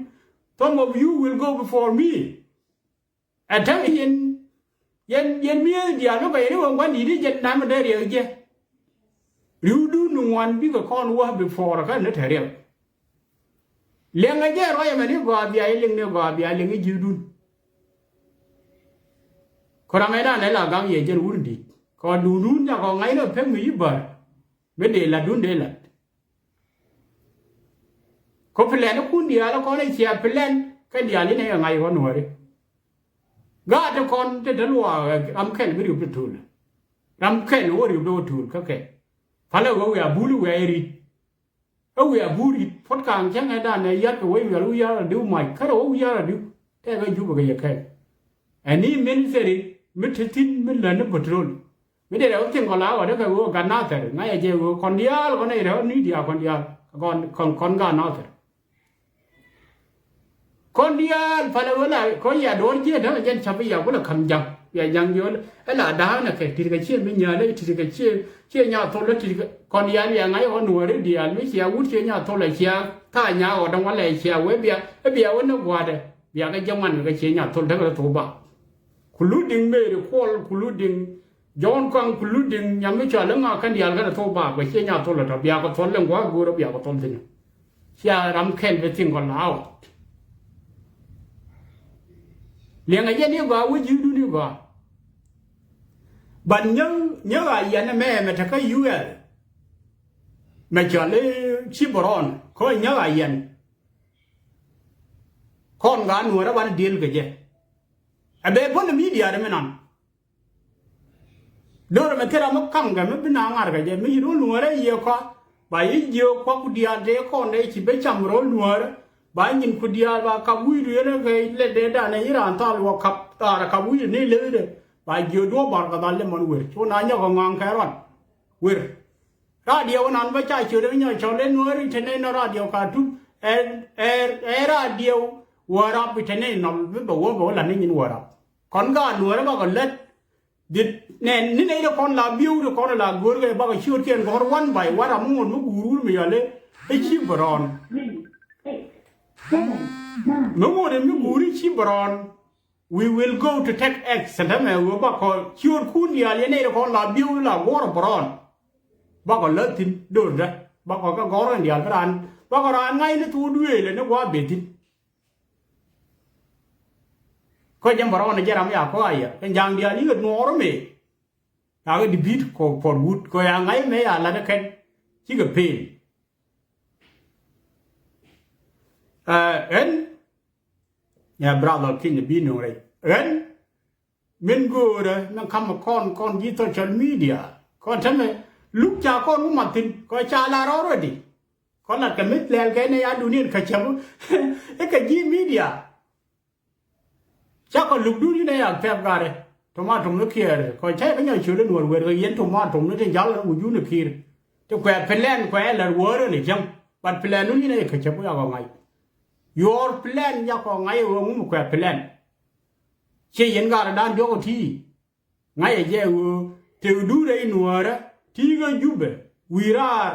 Some of you will go before me. Ɛ täk yɛn yɛn yɛn mi yɛn dial mi kɔ yɛn iwä ŋuan di di jɛn nam dee riɛk jɛ. Riwdun ni ŋuan bikɛ kɔn wä before kä ni te riɛk. Liɛŋɛ jɛ ruac ɛmɛ ni gɔaa bia i̱ liŋ ni gɔaa bia liŋ i̱ ji̱dun. Kɔ ram ɛ dan ɛ la gaŋ yɛ jɛn wur di̱t kɔ duundun ca kɔ ŋa̱c ni pek mi yi bär. Mi dee lat dun dee lat. Kɔ plan kun diaal kɔn i̱ cia plan kä diaal inɛ kɛ ŋa̱c kɔ nuɔri. Gaat ti kɔn ti te luaak ram kɛl bi riop ti tuul. Ram kɛl wä riop ti wä tuul kä kɛl. Palɛ wä wiaa bul wiaa irit. Ɛ wiaa bul rit puɔt kaŋ cäŋ ɛ dan ɛ yat kɛ wä wiaa wiaa diw mac kärɛ wä wiaa diw. Tɛk ɛ jup kɛ yɛ kɛl. Ɛ ni ministry mi ti thin mi lät ni petrol. Mi dee rɛw thiŋ kɔn la ɣɔt kɛ ɣöö gat nathɛr ŋa̱c ɛ jɛ ɣöö kɔn diaal kɔn ɛ rɛw ni diaal kɔn diaal kɔn kɔn kɔn gat nathɛr. Kɔn diaal palɛ ɣöö la kɔn ya duɔ̱ɔ̱r jiɛn däŋ ɛ jɛn ca̱p ya kulɛ ka̱m ja̱ŋ ya ja̱ŋ jiɔl. Ɛ la da̱a̱n ɛ kɛ ti̱t kɛ ciɛ mi nyäl ɛ ti̱t kɛ ciɛ ciɛ nya thol ɛ ti̱t kɛ kɔn diaal ya ŋa̱c ɣɔn nuɔ̱ɔ̱ri diaal mi cia wut ciɛ nya thol ɛ cia tha̱a̱ nya ɣɔt däŋ walɛ cia wee bia ɛ bia wee ni gua̱a̱dɛ bia kɛ jɛ ŋuan kɛ ciɛ nya thol tekɛ thok ba. Kuluding Mary Kuɔl, kuluding Jɔ̱ɔ̱n kɔaŋ kuluding nyam mi cɔal iŋa kɛn diaal kɛn a thok baak bɛ ciɛ nya thol a tɔ biakɔ thol liŋ gua̱a̱k go̱o̱r a biakɔ thol thi̱n. Cia ram kɛl bi thiŋ kɔ laawä. Liɛŋɛ jɛ ni gɔaa wä ji̱dun ni gɔaa. Ban nyäŋ nyäŋ a yɛn ɛmɛ mɛ tekä U L. Mɛ cɔal i̱ ci bɛ rɔɔn kä nyäŋ a yɛn. Kɔn gaa nuɔ̱ɔ̱rä ban diël kɛ jɛ. Ɛ bɛ bäl midia ri mi nan. Do̱r mɛ thil ram mi ka̱m kɛ mi bi na ŋa̱r kɛ jɛ mi yi ro̱l nuäärä yiëë kɔa ba yi jiök kɔa ku diaal tëë kɔn dee ci ben cam ro̱l nuäärä. Ba nyin ku diaal ba kap wi̱i̱du yɛn kɛ lɛ dee danɛ yi raan thal wä kap raar kap wi̱i̱du ni lëëdɛ. Ba jiök duɔ̱ɔ̱p bar kɛ dhal lɛ mɔn wer cu na nyɔk kɛ ŋɔaŋ kɛ ruan wer. Radio nan bä ca ciöt ɛ nyɔk cɔl ɛ nuääri te nɛy nɔ radio Khartoum. Ɛ ɛ ɛ radio Warap te nɛy nɔ bi bɛ wä bɛ wä la ni nyin Warap. Kɔn gaat nuäärä bakɔ lät. Dit nɛ ni nɛy de kɔn la bieu de kɔn la go̱o̱r kɛ bakɔ ciöt kiɛn gɔ̱r one by one amuŋ mi guur wur mi yɔl ɛ ci bɛ rɔɔn. Mi ŋot mi guuri ci bɛ rɔɔn. We will go to take action tämɛ ɣöö bakɔ ciöötkun diaal yɛn nɛy ti kɔn la bieu la guɔ̱r bɛ rɔɔn. Bakɔ lät thi̱n do̱rdä bakɔ kɛ gɔ̱r in diaal bi raan bakɔ raan ŋa̱c ni thok duëël ni gua̱a̱ bet thi̱n. Kä jɛn bɛ rɔɔn jɛ ram ya kɔ ayɛ kɛ ja̱a̱ŋ diaal yikɛ nuɔɔr mëë. Yakɛ dibit kɔ puɔt wut kɔ ya ŋa̱c mëë ya la̱t ɛ kɛn cikɛ pëën. Ɛ ɛn. Ya brother King bi nuŋ rɛy ɣän min go̱o̱rä min ka̱m kɔn kɔn ji̱ social media kɔn tämɛ luk ca kɔn wä mat thi̱n kɔn ca lar already. Kɔn lat kɛ mi lɛl kɛ ni ya duniɛn kä cäp i̱ kɛ ji̱ media. Ca kɔn luk duni ni ya pɛp garɛ tomatom ni kiɛɛr kɔn ca i̱ kä nyɔc ciöl in wär wër kɛ yɛn tomatom ni tin jal wujun i̱ ki̱i̱r. Ti kuɛ plan kuɛ lät wärä ni cäŋ. But plan duni ni kä cäp i̱ ya kɔ ŋa̱c. Your plan yakɔ ŋa̱c ɛ ɣöö ŋum kuɛ plan. Ciɛ yɛn gat dan diɔk ɛ ti̱i̱. Ŋa̱c ɛ jɛ ɣöö tëëk duut rɛy nuäärä ti̱i̱ kä Jubɛ wi̱i̱ raar.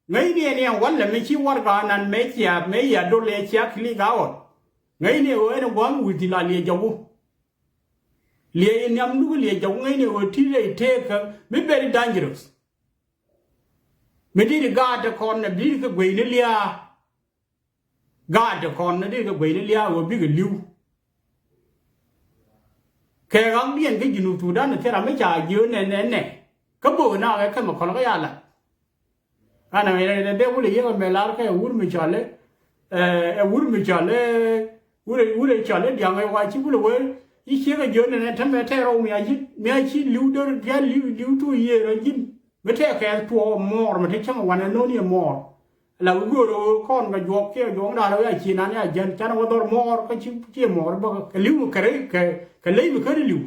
Ŋäcni ɛn yɛn walɛ mi ci warɛga nan mëë ciaak mëë yia dol ɛ ciaak click out. Ŋäcni ɛ ɣöö ɛn ɛ gua̱a̱m wi̱i̱ thi̱n la liɛ jɔku. Liɛ yɛ nhiamdu kä liɛ jɔku ŋäcni ɛ ɣöö ti̱i̱ rɛy tëëkä mi very dangerous. Mi di̱t gaat te kɔn ɛ bi̱i̱t kɛ gueyni lia̱a̱. Gaat te kɔn ni dee kɛ gueyni lia̱a̱ ɣöö bikɛ li̱w. Kɛ ɣa̱ŋdiɛn kä Junub Thudan ni thil ram mi ca jiö nɛ nɛ nɛ kä böök naak ɛ kämɛ kɔn kä ya la̱t. Ɣän ɛ dee wulɛ yiëk ɛmɛ lar kɛ wur mi cɔl i̱ ɛ wur mi cɔl i̱ wur ɛ wur ɛ cɔl i̱ diaŋ ɛ wa ci wulɛ wee i̱ ciek ɛ jiö nɛ nɛ tämɛ tɛɛr rɔw mi a ji̱n mi a ci li̱w dör pial li̱w li̱w tu yiëër ɛ ji̱n. Mi tɛk kɛɛth tuɔɔk muɔɔr mi te cäŋ wanɛ no̱o̱ni ɛ muɔɔr. La wi̱i̱ göörä ɣöö kɔn kɛ juɔk kiɛ juɔk da̱a̱n ɣöö a ci nan ya jiän canɛ wä dhɔr muɔɔr kä ci ci muɔɔr bä kɛ li̱w kɛ rɛy kɛ kɛ ley bi kä ri li̱w.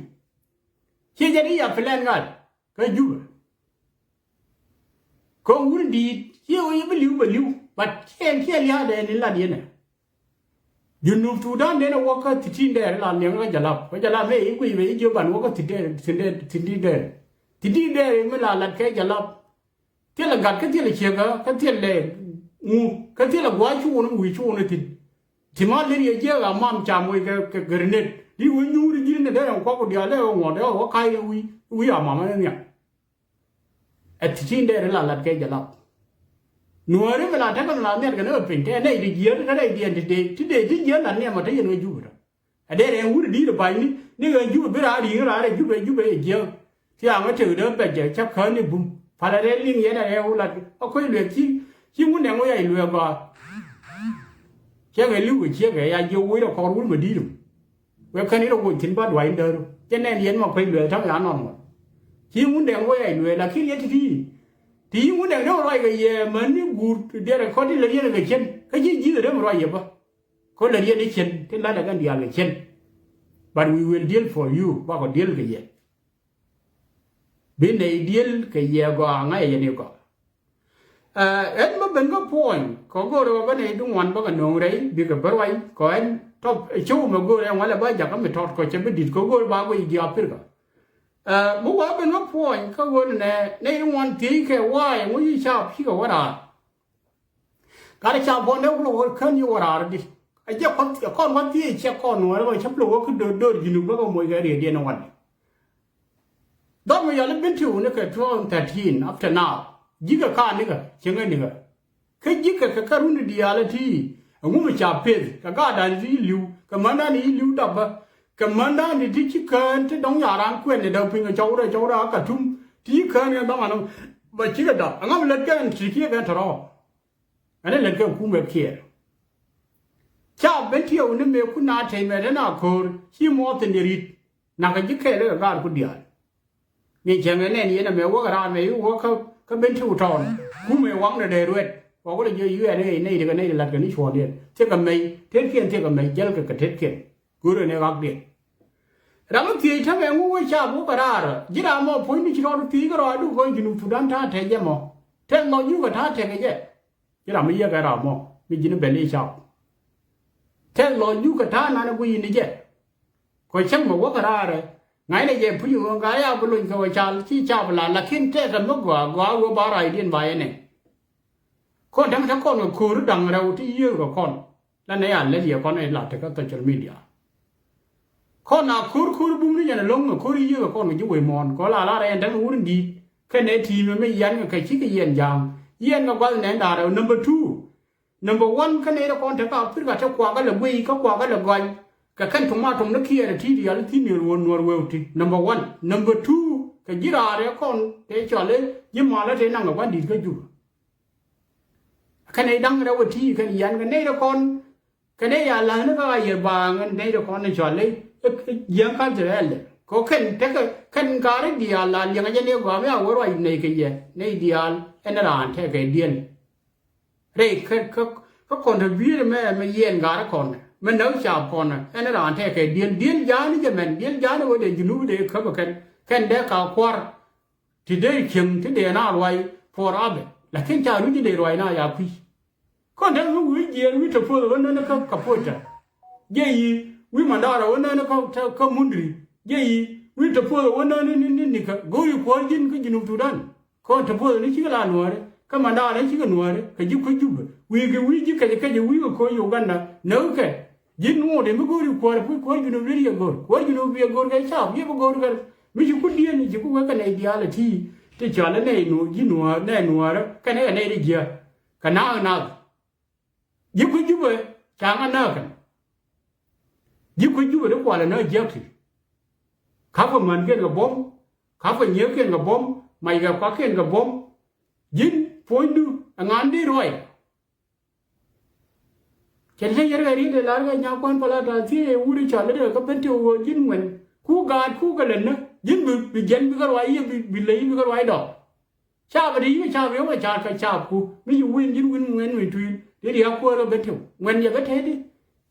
Ciɛ jɛ ni ya plan ŋa̱t kä Jubɛ. Kä wun di̱i̱t ciɛ ɣöö yɛ bi li̱w bɛ li̱w but ciɛ ciɛ lia̱a̱dɛ ni lat yɛn ɛ. Junub Thudan den a wä kä thi̱ti̱n dɛɛr la liɛŋ kä Jalap kä Jalap mëë i̱ guic mëë i̱ jiö ban wä kä thi̱ti̱n dɛɛr thi̱ti̱n dɛɛr thi̱ti̱n dɛɛr mi la lat kɛ Jalap. Thilɛ gat kä thilɛ ciek kä kä thilɛ ŋu kä thilɛ gua̱a̱c cuun mi wi̱i̱ cuun thi̱n. Ti ma lir yɛ jiɛk a mam cam wec kɛ kɛ gɛrnet di wec nyuuri ji̱n ni dee ɛn kuak ku diaal lɛ ɣöö ŋuɔ̱t ɛ ɣöö ka̱c wi̱i̱ wi̱i̱ a mam ɛ nhiam. Ɛ thi̱ti̱n dɛɛr ila lat kɛ Jalap. Nuääri mi la tekɛ mi la nhial kɛ ni ɣä piny te nɛy ti jiääk te rɛydiɛn ti dee ti dee ti jiääk la niɛmɔ te yɛn ɣä Jubɛ tɔ. Ɛ dee rɛn wut di̱i̱t ɛ ba̱nyni ni ɣän Jubɛ bi raar ri̱i̱ŋ raar ɛ Jubɛ Jubɛ ɛ jiääk. Thiaŋ ɛ tek dee bɛc jɛ cä kään ni bum palɛ rɛn liŋ yɛn ɛ rɛw lat ɛ kuec luɛk ci ci ŋun dɛŋ wä yac luɛk gɔaa. Ciɛkɛ li̱w kɛ ciɛkɛ ya jiɛ woc rɛ kɔr wut mɛ di̱i̱t. Wek kän i̱ rɔ woc thi̱n ba duay in däär. Jɛ nɛn yɛn ma kuec luɛɛl ta̱ŋ ya nɔn ŋuɔ̱t. Ci ŋun dɛŋ wä yɛc luɛɛl lakin yɛ ti̱ti̱. Ti yi ŋun dɛŋ dee wä ruac kɛ yɛ mäni guur diɛɛr kɔt ti lät yɛn kɛ cien kä ci ji̱th dee mi ruac yɛ bä. Kɔ lät yɛn i̱ cien ti la̱t ɛ kɛn diaal kɛ cien. But we will deal for you bakɔ deal kɛ yɛ. Bi nɛy deal kɛ yɛ gɔaa ŋa̱c yɛ yɛn i̱ gɔaa. Ɛn mi ben kä puɔ̱ny kɛ go̱o̱rɛ wä bä nɛy duŋ wan bä kɛ nööŋ rɛy bikɛ bä ruac kɔ ɛn tɔp cio̱w mɛ go̱o̱rɛ ɛn walɛ bä jakä mi tɔt kɔ cɛ bi di̱t kɛ go̱o̱rɛ ba guic jiaap pirkä. Mi wa ben kä puɔ̱ny kä ɣöö nɛ nɛy duŋ wan thiec kɛ wa̱a̱ ɛŋu yi caap cikɛ wä raar. Gat caap puɔ̱ny dee kulɛ wä kän yi wä raar di. A jɛ kɔn kɔn wä thiec cɛ kɔn wä rɛ bä cä kulɛ wä kä do̱r do̱r ji̱n bä kɛ moc kɛ riet diɛn wan. Dhɔr mi yɔl i̱ Bentiu ni kɛ two thousand thirteen up to now. Ji̱kɛ ka nikɛ cieŋɛ nikɛ. Kä ji̱kɛ kɛ kɛ run diaal ɛ ti. Ɛŋu mi ca peth kɛ gaatdan ti li̱w kɛ mändan i̱ li̱w dapä. Kɛ mändan i̱ ti ci kään ti dɔ̱ŋ yaran kuɛn ni däk piny kɛ cɔwdɛ cɔwdɛ a Katum ti ci kään kɛ dɔ̱ŋ anɔ. Bä cikɛ dap ɛŋa mi lät kɛn ti kiɛ kɛn tɔrɔ. Ɛn ɛ lät kɛ kumɛ kiɛɛr. Ca Bentiu ni mëë kun a tɛy mɛ te na ko̱o̱r ci muɔth in di ri̱t. Nakä ji̱ kɛɛl kɛ gaat ku diaal. Ni cäŋ ɛ nɛn yɛn ɛmɛ wäk raan mɛ i̱ wäk kä Bentiu tɔɔn. Kumɛ waŋdɛ dee ruɛt. Wä wä lɛ jiɔ yuɛɛn i̱ nɛy ti kɛ nɛy ti la̱t kɛ ni cuɔ̱ɔ̱ŋdiɛn thiekɛ mɛy tetkiɛn thiekɛ mɛy jälkɛ kɛ tetkiɛn. Go̱rɛ ni ɣakdiɛn. Ram mi thiec tämɛ ŋu wä caap wä kɛ raar ji̱ ram mɔ puɔ̱nydu ci rɔɔdu thiec kärɔɔdu kɔn Junub Thudan ta̱a̱ tɛk jɛ mɔ. Tɛk lɔcdu kɛ ta̱a̱ tɛk kɛ jɛ. Ji̱ ram mi yiëk ɛ ram mɔ mi ji̱n bɛl i̱ caap. Tɛk lɔcdu kɛ ta̱a̱ nanɛ gui̱c in jɛ. Kɔ cäŋ mɛ wäkɛ raarɛ ŋa̱cnɛ jɛ puc ɣöö ŋa̱c a bi lony kɛ wä cal ci cap la lakin tɛkɛ mi gɔaa gɔaa wee ba raacdiɛn ba yɛn ɛ. Kɔn tɛm te kɔn kɛ ko̱o̱ri da̱ŋ rɛw ti yiëëk kɛ kɔn. La nɛ ya lɛl yɛ kɔn ɛ la tekä social media. Kɔn a ko̱r ko̱r bum ni jɛn ɛlɔ̱ŋ ɛ ko̱r yiëëk ɛ kɔn kɛ ji̱ wec muɔ̱ɔ̱n kɔ la la rɛɛn tɛm wur in di̱i̱t kɛn ɛ ti̱i̱m ɛmɛ yɛn kɛ kɛ cikɛ yɛn ja̱a̱ŋ yɛn kɛ gua̱th nɛn da̱a̱r rɛw number two. Number one kä nɛy rɛ kɔn te kä Africa te kuakä lɛ guey kä kuakä lɛ gɔny. Kɛ kɛn tuŋ ma tuŋ ni kiɛɛr ɛ ti̱i̱t yal thi̱n ni ruɔ̱n nuɔr weu ti number one. Number two kɛ ji̱ raar rɛ kɔn te cɔl i̱ ji̱ malä te naŋ kɛ gua̱n di̱t kä Juba. Kɛ nɛy da̱ŋ rɛ wä ti̱i̱ kɛn yan kɛ nɛy rɛ kɔn kɛ nɛy ya la̱thni kä a yɛr baaŋ nɛy rɛ kɔn cɔl i̱ jiäŋ ka̱n te rɛɛl dɛ kɛ kɛn tekɛ kɛn ka̱ri diaal la liɛŋɛ jɛ ni gɔam ya wä ruac nɛy kɛ yɛ nɛy diaal ɛn raan tekɛ diɛl. Rɛy kä kä kä kɔn te bi̱i̱r mɛ mɛ yɛn ga̱r kɔn mɛ näk ca kɔn ɛn raan tɛkɛ diel diel ja̱a̱n jɛ mɛn diel ja̱a̱n wä dee Junub dee käp kɛn kɛn dee ka kuar. Ti dee cieŋ ti dee na ruac puɔr abɛ lakin ca ruc dee ruac na ya kui̱. Kɔn te mi wi̱i̱ jiɛɛr wi̱i̱ te puɔth wä nän kä ka puɔc tɛ jɛ yi wi̱i̱ mandara wä nän kä kä mundri jɛ yi wi̱i̱ te puɔth wä nän ni ni ni kä go̱o̱ri kuɔr ji̱n kä Junub Thudan. Kɔn te puɔth ni cikɛ la nuääri kä mandaar ni cikɛ nuääri kɛ ji̱ kui̱ Jubɛ wi̱i̱ kɛ wi̱i̱ ji̱ kɛcɛ kɛcɛ wi̱i̱ kɛ ko̱o̱c Uganda näk kɛ ji̱ nuɔɔt in bi go̱o̱ri kuäär puc kuäär Junub ni riɛ go̱o̱r kuäär Junub biɛ go̱o̱r kɛ cap biɛ bi go̱o̱r kɛ mi ci kudiɛn ci ku wek kɛ nɛy diaal ɛ ti ti cɔal ɛ nɛy nuɔɔr ji̱ nuäär nɛy nuäärä kɛnɛ kɛ nɛy ri jiääk kɛ naak naak. Ji̱ kui̱ Jubɛ ca ŋa nääk kɛn. Ji̱ kui̱ Jubɛ ti kualɛ nääk jiäk ti. Ka̱pkɛ mänkiɛn kɛ buɔ̱m, ka̱pkɛ nyiëëkiɛn kɛ buɔ̱m, mackɛ kuakiɛn kɛ buɔ̱m. Ji̱n puɔ̱nydu ɛ ŋa̱n di ruac. Cɛ ti te yɛrkɛ ri̱t ɛ la̱rkɛ nyakuan pala ta̱a̱ thiec ɛ wut ɛ cɔl ɛ dee kä ben ti ɣöö ji̱n ŋuɛn ku gaat ku kɛ lät nä ji̱n bi bi jiɛn bikɛ ruac yɛ bi bi ley bikɛ ruac dɔɔk. Caapä ti yikɛ caap yɔ̱ŋ ɛ ca̱a̱t kɛ caapku mi ci wi̱i̱n ji̱n wi̱n ŋuɛn wi̱i̱ tui̱l ti ria̱a̱k kuäär kä ben tiw ŋuɛn yɛ bä teti.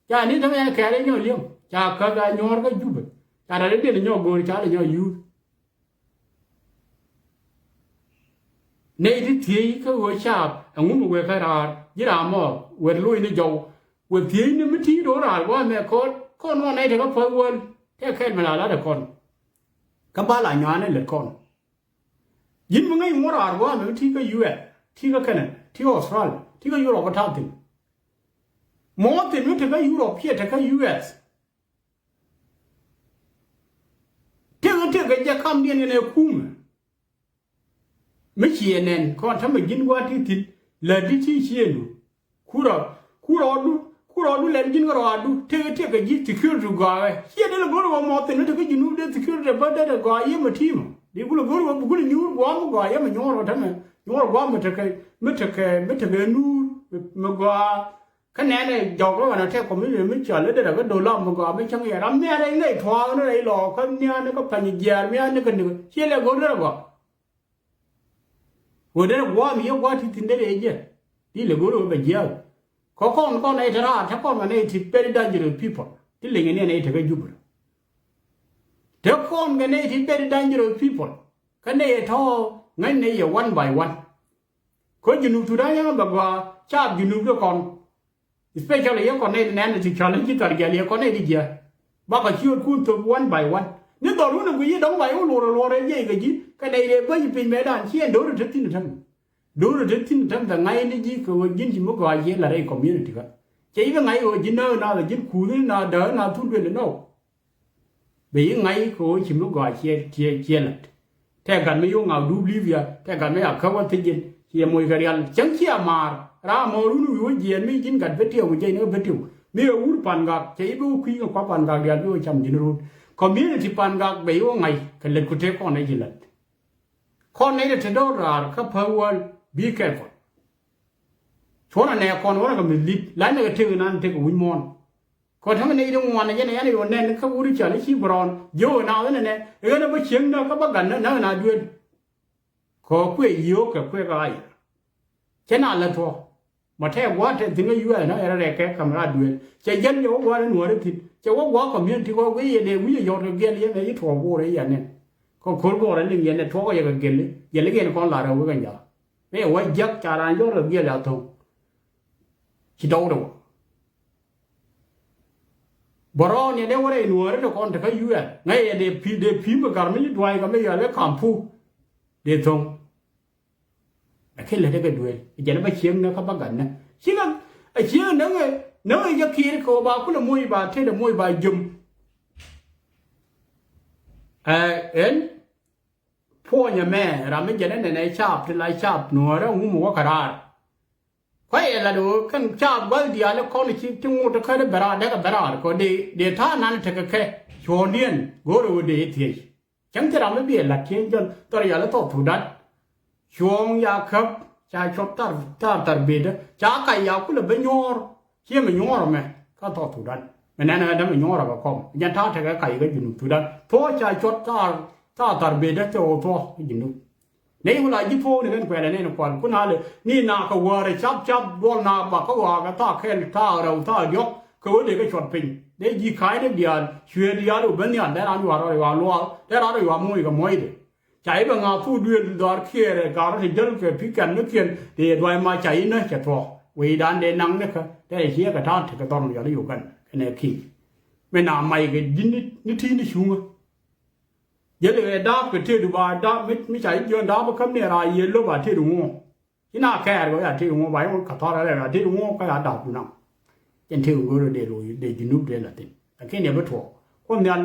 Ca ni tämɛ yɛn kɛɛl ɛ nyɔk li̱em ca käth a nyuɔ̱ɔ̱r kä Jubɛ ca tat i̱ diɛn ɛ nyɔk go̱o̱r ca lɛ nyɔk yuuth. Nɛy ti thiec kä ɣöö caap ɛŋu mi wëë kä raar ji̱ raam mɔ wët lo̱c ni jɔw. Wë thiec ni mi ti̱i̱ do̱r raar gua̱a̱th mɛ kɔn kɔn ɣɔn nɛy tekä päth wäl tëë kɛl mi la la̱t ɛ kɔn. Kä ba la nyua̱a̱n ɛ lät kɔn. Ji̱n mi ŋäc ŋuɔ̱t raar gua̱a̱th mi ti kä U S ti kä Canada ti Australia ti kä Europe kä ta̱a̱ thi̱n. Mɔɔ thi̱n mi te kä Europe kiɛ te kä U S. Tëk tëk kɛ jɛ kamdiɛn kɛn ɛ kumɛ. Mi ciɛ nɛn kɔn tämɛ ji̱n gua̱a̱th ti thi̱n Lät di ti ciëŋdu. Kurɔ, kurɔdu, kurɔdu lɛn ji̱n kä rɔadu. Tëkɛ, tëkɛ ji̱ security gɔaaɛ. Ciɛ dee lɛ go̱r wä mɔthin ni tekä Junub dee security bä dee dee gɔaa yɛ mɛ ti̱i̱mä. Dee kulɛ go̱r wä bi kulɛ nyuur gua̱a̱m mi gɔaa yɛ mɛ nyuɔr wä tämɛ. Nyuɔr gua̱a̱m mi tekɛ, mi tekɛ, mi tekɛ nuur mi gɔaa. Kä nɛnɛ jɔk rɔ ɣän a tɛk community mi cɔal i̱ derɛ kä do̱l lam mi gɔaa mi cäŋ yɛ ram mia̱a̱n rɛy ŋäc tuaak ni rɛy lɔɔk kä nia̱a̱n ni kä pany jiɛɛr mia̱a̱n ni kä ni ciɛ lɛ go̱r derɛ gɔaa. Ɣöö derɛ gua̱a̱m yɛ gua̱a̱ ti thi̱n derɛ yɛ jiɛɛr. Di lɛ go̱r ɣöö bɛ jiɛɛr. Kä kɔn kɔn nɛy te raar te kɔn kɛ nɛy ti very dangerous people. Ti liŋ ni nɛy te kä Jubɛ. Te kɔn kɛ nɛy ti very dangerous people. Kä nɛy ɛ tɔ̱ ŋäc nɛy yɛ one by one. Kä Junub Thudan yɛn bɛ gɔaa caap Junub de kɔn. Especially yɛ kɔn nɛy nɛn ti cɔl in ci thar gɛl yɛ kɔn nɛy di jiɛ. Bakɔ ciöötkun thop one by one. Ni dhɔr wun a guic yi dɔ̱ŋ ba yi wä luɔr luɔr ɛ jiɛc kɛ ji̱ kɛ nɛy dee bäc piny mɛtdan ci ɛn do̱r ɛ te thi̱n ɛ täm. Do̱r ɛ te thi̱n ɛ täm bɛ ŋa̱c ni ji̱ kɛ ɣöö ji̱n ci mi gɔaa ciɛ la̱t rɛy community kä. Cɛ yi bɛ ŋa̱c ɣöö ji̱ nääk naath ɛ ji̱n kuuth ni naath dääk naath thun duël ɛ nɔw. Bɛ yi ŋa̱c kɛ ɣöö ci mi gɔaa ciɛ, ciɛ, ciɛ la̱t. Tɛ gat mi yo̱o̱ŋ a dup Libya, tɛ gat mi a käp a thiec jin, ciɛ moc kɛ rial. Cäŋ ci a maar, ram mɔ run wi̱i̱ wä jiɛɛn mi ji̱n gat bä tiɛw, jiɛc ni bä tiɛw. Mi ɛ wur pan gak, cɛ i̱ bi wä kui̱ kɛ kua̱ pan gak diaal bi wä cam ji̱n run. Community pan gak bɛ yi wä ŋa̱c, kɛ lät ku tëë kɔn ɛ ji̱ la̱t. Kɔn nɛy ti te dɔ̱r raar kä päk wäl, be careful. Cuɔ̱n anɛ kɔn wä rɛ kɛ mislead, la̱t ni kɛ tëk inan tëk wi̱c muɔ̱ɔ̱n. Kɔ tämɛ nɛy ti ŋuan ɛ jɛn ɛ yɛn ɛ yo̱o̱ nɛn kä wuri cɔal i̱ ci Brown jiök ɛ naath ɛn ɛnɛ ɛ ɣän ɛ bä cieŋ näk kä bä gat näk näk ɛ naath duëël. Kɔ kuëë yio̱o̱k kɛ kuëë kä ɣa̱c. Cɛ na lät thuɔ̱k mɔ tɛɛ gua̱a̱r tɛth thi̱n kä yuɛth näk ɛ rɛ rɛk kɛ ka̱m raar duëël cɛ jɛn cɛ wä gua̱a̱r in nuääri thi̱n cɛ wä gua̱a̱r community kɔ guiy yɛ dee wi̱c ɛ yɔ̱t kɛ gɛl yɛn ɛ ci tuɔɔk bo̱o̱r ɛ yɛn nɛn. Kɔ ko̱r bo̱o̱r ɛ liŋ yɛn ɛ tuɔɔk ɛ yɛ kɛ gɛl yɛl i̱ kɛn kɔn la̱r ɛ wek ɛ nya̱a̱. Mëë wä jiäk ca raan jɔr kɛ gɛl a tho̱ŋ. Ci dɔw de wä. Bä rɔɔn yɛ dee wä rɛy nuääri ti kɔn te kä yuɛl ŋäc yɛ dee pi̱i̱ dee pi̱i̱ mi ga̱r mi ci dua̱a̱c kɛ mi yɔal wee ka̱m puuk. Dee tho̱ŋ. Ɛ kɛ lät ɛ kɛ duëël ɛ jɛn ɛ bä cieŋ näk kä bä gat näk cikɛ ɛ cieŋ näk ɛ näk ɛ jɛ kiɛɛr kɛ ɣöö ba kulɛ moc ba tet ɛ moc ba jiöm. Ɛ ɛn puɔ̱ny ɛmɛ ram mi jɛn ɛ nɛn ɛ caap ti la caap nuäärä ŋum ɛ wä kɛ raar. Kuayɛ lat ɣöö kɛn ca gua̱th diaal ɛ kɔn ci ti ŋot kä dee bɛ raar dee kɛ bɛ raar kɛ dee dee ta̱a̱ nan tekɛ kɛ cuɔ̱ɔ̱ŋdiɛn go̱o̱rɛ ɣöö dee thiec. Cäŋ ti ram mi biɛ lat cieŋ jɔn thɔr yal ɛ thɔɔk Thudan. Cuɔ̱ɔ̱ŋ ya käp ca cuɔp thar thar thar bedä ca kac ya kulɛ bä nyuɔ̱ɔ̱r. Ciɛ mi nyuɔ̱ɔ̱r ɛmɛ kä thɔɔk Thudan mi nɛn ɛ dämɛ nyuɔ̱ɔ̱r ɛ kɛ kɔm jɛn ta̱a̱ tekɛ kac kä Junub Thudan thuɔ̱ɔ̱ ca cuɔp thar thar thar bedä thɔɔk thuɔ̱ɔ̱k kä Junub. Nɛy ku la ji̱ thuɔ̱ɔ̱k ni kɛn kuɛɛlɛ nɛn kual kun alɛ ni na kɛ wäärɛ cap cap duɔl na ba kä ɣɔaa kɛ thaak kɛl thaak rɛw thaak diɔ̱k kɛ ɣöö dee kɛ cuɔt piny dee ji̱ ka̱a̱cdɛ diaal cuëë diaal ɣöö ben nhial dee raan yuaar rɔ yuaar luaar dee raan rɔ yuaar muɔc kɛ muɔcdɛ. Ca i̱ bɛ ŋa̱a̱ thuk duëël dhɔaar kiɛɛrɛ ga̱r rɔ ti jäl kɛ pi̱ kɛn mi kiɛn dee yɛ dua̱c mac ca i̱ näk cɛ thuɔ̱ɔ̱k wecdan dee naŋ nikä dee rɛ ciɛ kɛ ta̱a̱n tekɛ dhɔr mi yɔl i̱ Uganda kɛnɛ ki̱i̱c. Mi na mac kɛ ji̱n ni ti̱i̱n ni cuŋä. Jäl ɛ da̱a̱p kɛ tëëdu ba da̱a̱p mi, mi ca ji̱ jiɔ̱ɔ̱n da̱a̱p kä mi raa yiëë lo̱p a tëëdu ŋuɔ̱ɔ̱ŋ. Ci na kɛɛr kɛ ya tëëdu ŋuɔ̱ɔ̱ŋ ba yɛ ŋuɔ̱t ka̱thɔr a rɛɛk a tëëdu ŋuɔ̱ɔ̱ŋ kä ya da̱a̱p naŋ. Cɛn tëëdu ŋuɔ̱ɔ̱ŋ dee lo̱c dee Junub dee la thi̱n. Lakin yɛ bi tuɔɔk. Kuɔth nhial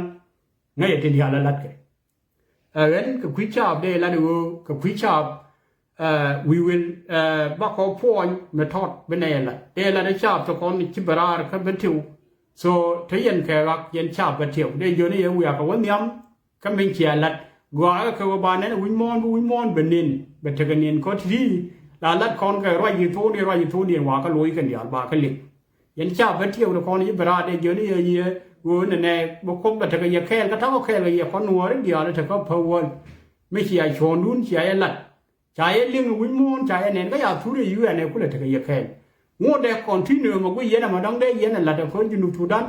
ŋäc yɛ tin diaal a la̱tkɛ. Ɛ ɣän kɛ kui̱ caap dee lat ɣöö kɛ kui̱ caap. Ɛ wi̱i̱ wi̱l ɛ bakɔ puɔny mi tɔt bi nɛy ɛ lat dee lat ɛ caap ti kɔn ci bɛ raar kä bi tiw. So te yɛn kɛ ɣak yɛn caap bɛ tiw dee jiön i̱ yɛ wiak kɛ wä nhiam. Kä min cia lat gɔaaɛ kɛ ɣöö ba nɛn ɛ wi̱c muɔ̱ɔ̱n bi wi̱c muɔ̱ɔ̱n bɛ nen bɛ tekɛ nen kɔ ti̱ti̱. La lat kɔn kɛ ruac i̱ thokdiɛn ruac i̱ thokdiɛn wakä loc kɛn diaal ba kä liŋ. Yɛn ca bä tiɛɛk ni kɔn i̱ bɛ raar dee jiön i̱ yɛ yiëë ɣöö nɛnɛ bɛ kuoth bɛ tekɛ yɛ kɛɛl kä ta̱kɔ kɛɛl kɛ yɛ kɔn nuɔɔri diaal tekɛ pä wäl. Mi cia cuɔ̱ɔ̱ŋdun cia yɛ lat. Ca yɛ liŋ wi̱c muɔ̱ɔ̱n ca yɛ nɛn kä ya thur i̱ U N ɛ kulɛ tekɛ yɛ kɛɛl. Ŋot dee continue mɛ guic yɛn ɛmɛ dɔ̱ŋ dee yɛn ɛ la̱t ɛ ko̱n Junub Thudan.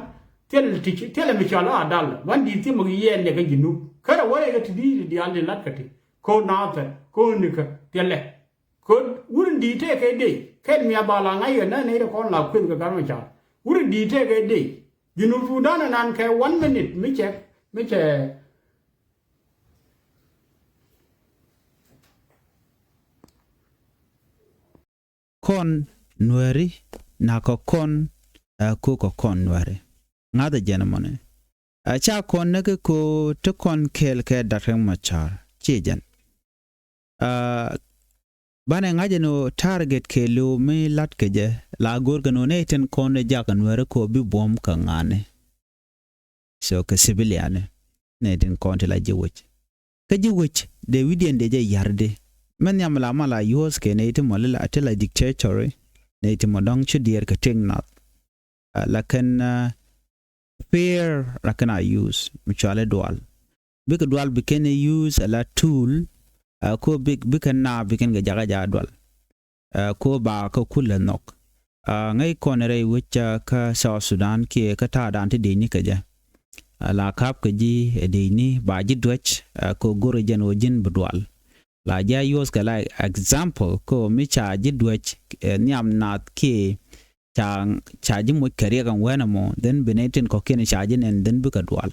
Thil ti ci thilɛ mi cɔal a dal gua̱n di̱i̱t thimɛ gi yɛn dee kä Junub kärɛ wä rɛy kä ti di̱i̱t diaal ni la̱t kä ti ko̱n naathɛ ko̱n nikä thilɛ. Ko̱n wur in di̱i̱t tëëkɛ dee kɛn mi a ba la ŋa̱c ɣän nä nɛy ti kɔn la kueth kɛ gat mɛ ca̱r wur in di̱i̱t tëëkɛ dee. Junub Thudan ɛnan kɛ one minute mi cɛ mi cɛ. Kɔn nuääri nakä kɔn ɛ kukɛ kɔn nuääri. Ŋa̱thɛ jɛn ɛmɔni ɛ ca kɔn näk kɛ ko̱ ti kɔn kɛɛl kɛ Dak Riɛk Macar ciɛ jɛn. Ɛ Banɛ ŋa̱cä ni ɣöö target kɛɛliw mi la̱t kɛ jɛ la go̱o̱rkɛ ni ɣöö nɛy tin kɔn ɛ jakä Nuääri kɛ ɣöö bi buɔ̱m kä ŋa̱ni. So kɛ civilian nɛy tin kɔn ti la ji̱ wec. Kä ji̱ wec dee wi̱diɛn dee jɛ ya̱rdi. Mɛ nhiam la mal a use kɛ nɛy ti mɔ ti la dictator, nɛy ti mɔ dɔ̱ŋ cu diɛɛr kɛ tëk nath. Ɛ, la kɛn, ɛ, fear la kɛn a use mi cɔali dual. Bikɛ dual bi kɛn use ala tool, ɛ, ko bi, bikɛ na bi kɛn kɛ jakä jakä dual. Ɛ, ko ba kä kulɛ nhɔk. Ɛ, ŋäc kɔn rɛy wec, ɛ, kä South Sudan kiɛ kä ta̱a̱dan ti dec ni kɛ jɛ. Ɛ, la ka̱p kɛ ji̱, ɛ, dec ni ba ji̱ duäc, ɛ, ko go̱r jɛn ɣöö ji̱n bi dual. La ji̱ a use kɛ la example ko mi ca ji̱ duäc, ɛ, nhiam nath kiɛ ca, ca ji̱ moc kɛ riɛk ɛn wɛn ɛmɔ, then bi nɛy tin kɔ̱kiɛn ca ji̱ nɛn, then bikɛ dual.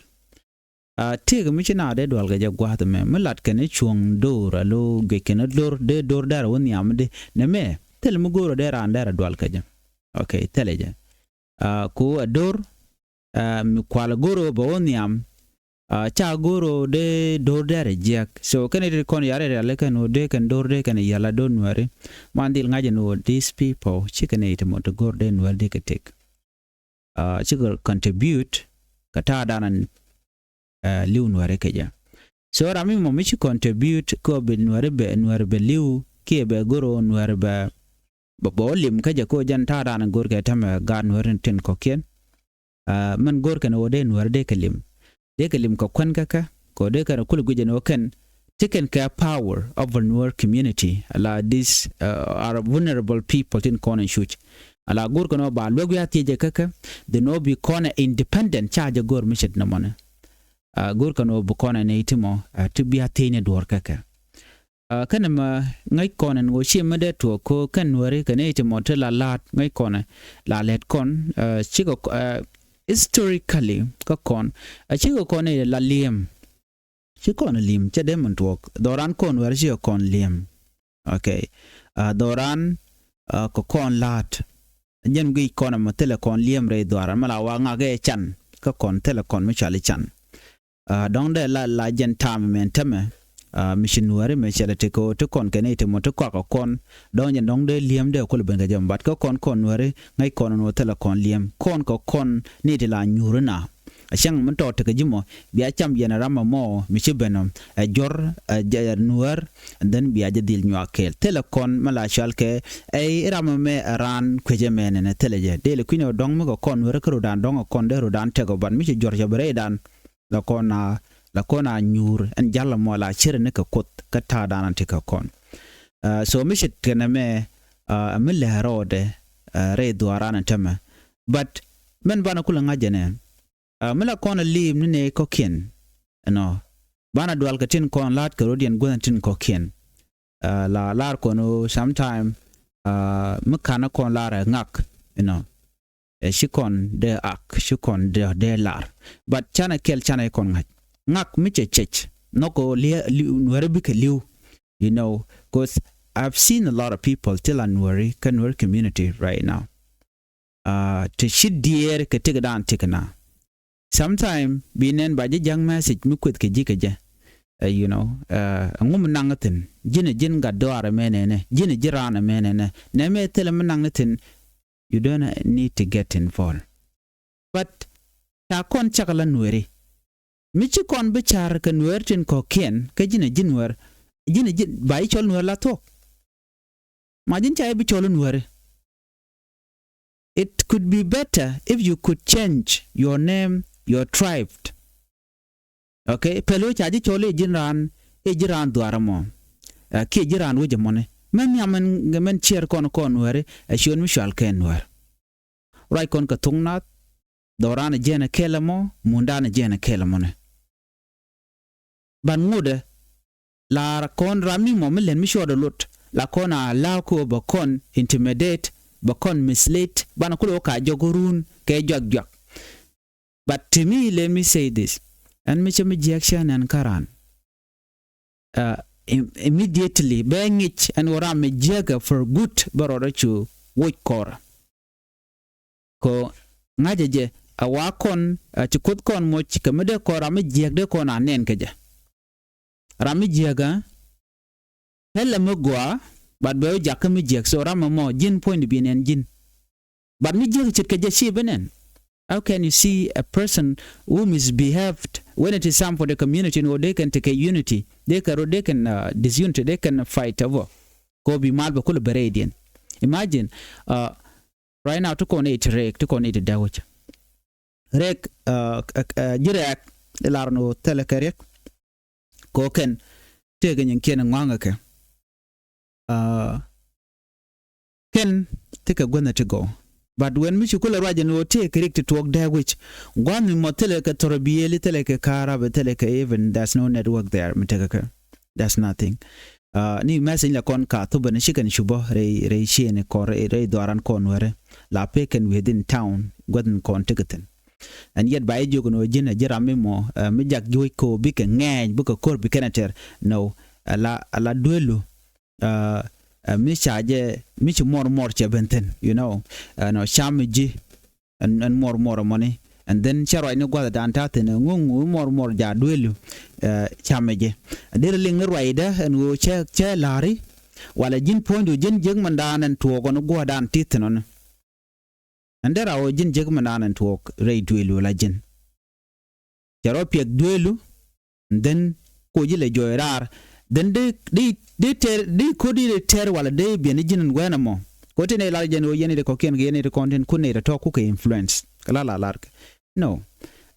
Ɛ, tëëk mi ci na dee dual kɛ jɛ gua̱a̱th ɛmɛ mi lat kɛn i̱ cuɔ̱ŋ do̱r alo guic kɛn i̱ do̱r dee do̱r dɛr wä nhiam di nɛ mɛ thil mi go̱o̱r ɔ dee raan dɛr a dual kɛ jɛ. Ok, thilɛ jɛ. Ɛ, ku ɛ do̱r, ɛ, mi kual go̱o̱r ɔ bɛ wä nhiam, ɛ, ca go̱o̱r ɔ dee do̱r dɛr a jiɛk. So kɛn i̱ ti kɔn yarɛ riali kɛn wä dee kɛn do̱r dee kɛn yɛl a do̱r Nuääri. Man dhil ŋa̱c ɛn wä these people ci kɛn i̱ ti mɔ ti go̱o̱r dee Nuääri dee kɛ tëk. Ɛ, cikɛ contribute kɛ ta̱a̱ danɛ, ɛ, li̱w Nuääri kɛ jɛ. So ram mi mɔ mi ci contribute kɛ ɣöö bi Nuääri bɛ, Nuääri bɛ li̱w kiɛ bɛ go̱r ɣöö Nuääri bɛ, bɛ, bɛ wä lim kä jɛ kɛ ɣöö jɛn ta̱a̱ danɛ go̱r kɛ tämɛ gaat Nuääri tin kɔ̱kiɛn. Ɛ, mɛn go̱r kɛn ɣöö dee Nuääri dee kɛ lim. Dee kɛ lim kɛ kuän kä kɛ, kɛ dee kɛn kulɛ guic ɛn ɣöö kɛn ti kɛn kɛ power over Nuer community. Ala these, uh, are vulnerable people tin kɔn in cuc. Ala go̱r kɛn ɣöö ba luäk wi̱i̱ a thiec ɛ kä kɛ, then ɣöö bi kɔn ɛ independent ca jɛ go̱r mi ce̱t nɔmɔni. Uh, go̱r kɛn ɣöö bi kɔn ɛ nɛy ti mɔ, uh, ti bi a thiec ni duɔ̱ɔ̱r kä kɛ. Ɛ, kɛn ɛmɛ ŋäc kɔn ɛn ɣöö ci mi dee tuɔɔk ko̱ kɛn Nuääri kɛ nɛy ti mɔ ti la la̱a̱t ŋäc kɔn ɛ la lɛt kɔn, ɛ, cikɛ, ɛ, historically kä kɔn, ɛ, cikɛ kɔn ɛ la li̱em. Ci kɔn ɛ li̱em cɛ dee min tuɔɔk. Dhɔran kɔn Nuääri cikɛ kɔn li̱em. Ok. Ɛ, dhɔran, ɛ, kɛ kɔn la̱a̱t. Jɛn guic kɔn ɛmɔ thilɛ kɔn li̱em rɛy dhuaran mi la wa ŋak ɛ can. Kä kɔn thilɛ kɔn mi cɔal i̱ can. Ɛ, dɔ̱ŋ dee la, la jɛn ta̱a̱ mi mɛn tämɛ, ɛ, mi ci Nuääri mɛ cɛ lɛ ti kɛ ɣöö ti kɔn kɛ nɛy ti mɔ ti kɔak kɛ kɔn. Dɔ̱ŋ jɛn dɔ̱ŋ dee li̱em dee kulɛ ben kɛ jɛ mɔ, but kä kɔn kɔn Nuääri ŋäc kɔn ɛn ɣöö thilɛ kɔn li̱em. Kɔn kɛ kɔn ni ti la nyuuri na. A cäŋ mi tɔɔt tekɛ ji̱ mɔ, bia cam yɛn ram ɛmɔ mi ci ben ɔ, ɛ jɔr, ɛ jɛ, ɛ Nuäär, and then bia jɛ dhil nyuak kɛɛl. Thilɛ kɔn mi la cɔal kɛ, ɛ ram ɛmɛ ɛ raan kuecɛ mɛ nɛnɛ thilɛ jɛ. Dee lɛ kui̱n ɛ dɔ̱ŋ mi kɛ kɔn Nuääri kä ro̱dan dɔ̱ŋ ɛ kɔn dee ro̱dan tekɛ ɔ, but mi ci jɔr cɛ bi rɛydan. La kɔn a, la kɔn a nyuur ɛn jal mɔ la cir ni kɛ Kuoth kä ta̱a̱ danɔ ti kɛ kɔn. Ɛ, so mi ce̱t kɛnɛ mɛ, ɛ, mi lɛ rɔɔdɛ, ɛ, rɛy dhuaaran ɛn tämɛ. But mɛn banɛ kulɛ ŋa̱c jɛ nɛ, ɛ, mi la kɔn a li̱i̱m ni nɛ kɔ̱kiɛn. Ɛnɔ banɛ dual kɛ tin kɔn la̱a̱t kɛ rɔ̱diɛn guäthni tin kɔ̱kiɛn. Ɛ, la lar kɔn ɣöö sometime, ɛ, mi ka̱n kɔn lar ɛ ŋak, you know. Ɛ ci kɔn dee ak, ci kɔn dee, dee lar. But canɛ kɛl canɛ kɔn ŋa̱c. Ŋak mi cɛ cɛc nhɔk ɣöö liɛ, li̱w, Nuäärä bikɛ li̱w. You know, 'cause I've seen a lot of people ti la Nuääri kä Nuer community right now. Ɛ, ti ci diɛɛr kɛ tëkdan tëkna. Sometime bi nɛn ba ji̱ ja̱ŋ message mi kueth kɛ ji̱ kɛ jɛ. Ɛ, you know, ɛ, ɛŋu mi naŋ thi̱n? Ji̱n ɛ ji̱n gat dɔaar ɛmɛ nɛnɛ. Ji̱n ɛ ji̱ raan ɛmɛ nɛnɛ. Nɛmɛ thilɛ mi naŋ ni thi̱n. You don't need to get involved. But ca kɔn cak la Nuääri. Mi ci kɔn bi car kɛ Nuäär tin kɔ̱kiɛn, kä ji̱n ɛ ji̱ Nuäär. Ji̱n ɛ ji̱, ba ji̱ cɔl Nuäär la thuɔ̱k. Ma ji̱n ca ji̱ bi cɔl Nuääri. It could be better if you could change your name, your tribe. Okay, pɛl ɣöö ca ji̱ cɔl i̱ ji̱n raan, i̱ ji̱ raan dhuaar ɛmɔ. Ɛ, kiɛ ji̱ raan wec ɛmɔni. Mɛn nhiam mɛn, mɛn ciɛɛr kɔn kɔn Nuääri, ɛ ciöt mi cɔal kɛ Nuäär. Ruac kɔn kɛ thok naath, dhɔran ɛ jiɛn ɛ kɛl ɛmɔ, mundan ɛ jiɛn ɛ kɛl ɛmɔni. Ban ŋotdɛ, la kɔn ram mi mɔ mi lɛn mi cuɔt ɛ lot, la kɔn a la̱a̱k ɣöö bɛ kɔn intimidate, bɛ kɔn mislead, banɛ kulɛ wä ka jɔk run kɛ juak juak. But to me, let me say this. Ɛn mi cä mi jiäk cä nɛn kä ran. Ɛ, im-, immediately, bɛ ŋic ɛn wä ram mi jiäk ɛ for good, bɛ rɔɔdɛ cu woc kɔrɛ. Kɔ ŋa̱cä jɛ, ɛ wa kɔn, ɛ ti Kuoth kɔn moc, kɛ mi dee kɔn ram mi jiäk dee kɔn a nɛn kɛ jɛ. Ram mi jiäk ɛ, thilɛ mi gɔaa, But bɛ wä jakä mi jiäk, so ram ɛmɔ ji̱n puɔ̱ny di bi nɛn ji̱n. But mi jiäk ce̱tkɛ jɛ ci bi nɛn. How can you see a person who misbehaved when it is time for the community, ni wä dee kɛn tekɛ unity, dee kɛn rɔ, dee kɛn, uh, disunity, dee kɛn fight over? Kɔ bi mal bɛ kulɛ bɛ rɛydiɛn. Imagine, uh, right now ti kɔn i̱ ti rɛɛk, ti kɔn i̱ ti dɛwä cɛ. Rɛɛk, uh, uh, uh, ji̱ rɛɛk ilar ni wä thilɛ kɛ rɛɛk. Kɔ kɛn tëëkɛ nyin kiɛn ŋɔaŋɛ kɛ. Uh, kɛn tekɛ guänh ti gɔw. But when mi ci kulɛ ruac ɛn ɣöö tëëkɛ rik ti tuɔɔk dee wi̱c, gua̱n mi mɔ thilɛ kɛ thɔrɔ biëëli, thilɛ kɛ ka̱a̱rap, thilɛ kɛ even, there's no network there mi tekɛ kɛ. That's nothing. Uh, ni message la kɔn ka thubä ni ci kɛn cupä rɛy, rɛy ciëëni kɔn rɛy, rɛy dhɔaran kɔn wärä. La pekɛn within town guäth ni kɔn tekɛ thi̱n. And yet ba i̱ jiök ni wä ji̱n ɛ ji̱ ram mi mɔ, uh, mi jak juɔ̱c ko bikɛ ŋɛɛny, bikɛ ko̱r bikɛn ɛ tɛr. No, ala, ala duelu, uh, uh, mi ca jɛ, mi ci muɔr muɔr cɛ ben thi̱n, you know. Uh, no, cam mi ji̱ ɛn, ɛn muɔr muɔr ɛmɔni. And then cɛ ruacni gua̱thdan ta̱thi̱n, ŋuŋ ŋuŋ muɔr muɔr ja duelu, uh, cam mi ji̱. Deri liŋ ni ruacdä ɛn ɣöö cɛ, cɛ la̱ri, wala ji̱n puɔ̱nydu ji̱n jiäk mindan ɛn tuɔɔk ɔni gua̱thdan ti thi̱n ɔni. Ɛn dera ɣöö ji̱n jiäk mindan ɛn tuɔɔk rɛy duelu la ji̱n. Cɛ rɔ piɛth duelu, and then koci lɛ jɔɔy raar. Then di, di, di tɛr, di ko̱r di tɛr wala di biɛn ji̱n in wɛn ɛmɔ. Ko̱ ti nɛy lar jɛn ɣöö yɛn iti kɔ̱kiɛn kɛ yɛn iti kɔn tin kun nɛy tɔ̱tɔ̱ kukɛ influence. Kɛ la la lar kɛ. No.